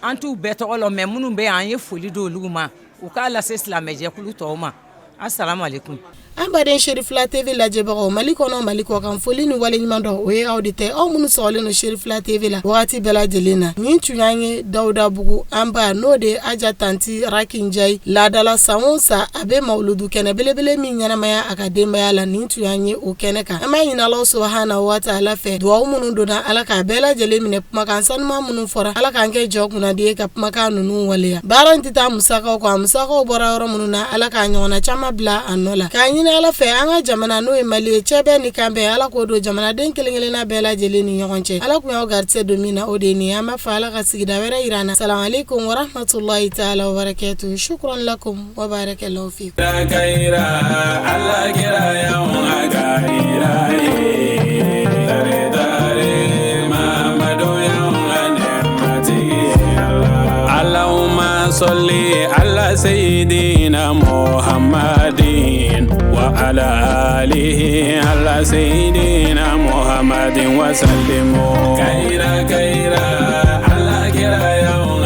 An t'u bɛɛ tɔgɔ lɔn, mais minnu bɛ yan, an ye foli di olu ma, u k'a lase silamɛjɛkulu tɔw ma. Assalamu alaikum. An baden Cherifla TV lajɛbagaw Mali kɔnɔ, Mali kɔ kan, foli ni waleɲuman dɔn o ye aw de tɛ, aw minnu sɔgɔlen don Cherifla TV la wagati bɛɛ lajɛlen na. Nin tun y'an ye Dawudabugu an ba, n'o de ye Aja Tanti Rakinjayi laadala. San o san a bɛ mawuludu kɛnɛ belebele min ɲɛnamaya a ka denbaya la, nin tun y'an ye o kɛnɛ kan. An b'a ɲini Alahu subahana wa taala fɛ, duwawu minnu donna, Ala k'a bɛɛ lajɛlen minɛ, kumakan sanuman minnu fɔra, Ala k'an kɛ jɔ kunnadi ye ka kumakan ninnu waleya. Baara in tɛ taa musakaw kɔ, a musakaw bɔra yɔrɔ minnu na, Ala k'a ɲɔgɔnna caman bila a nɔ la. K'a ɲini Ala fɛ, an ka jamana n'o ye Mali ye, cɛbɛn ni kanbɛn, Ala k'o don jamanaden kelen-kelenna bɛɛ lajɛlen ni ɲɔgɔn cɛ. Ala kun y'aw garisɛgɛ don min na, o de ye nin ye. An b'a fɔ Ala ka sigida wɛrɛ yira an na. Salamu aleykum warahmatulahi taala wabarakatuhu. Shukran lakum wa barakallahu fikum. Allahumma salli ala sayyidina Muhammadin wa ala alihi ala sayyidina Muhammadin wa sallimu. Kaira kaira ala kira ya.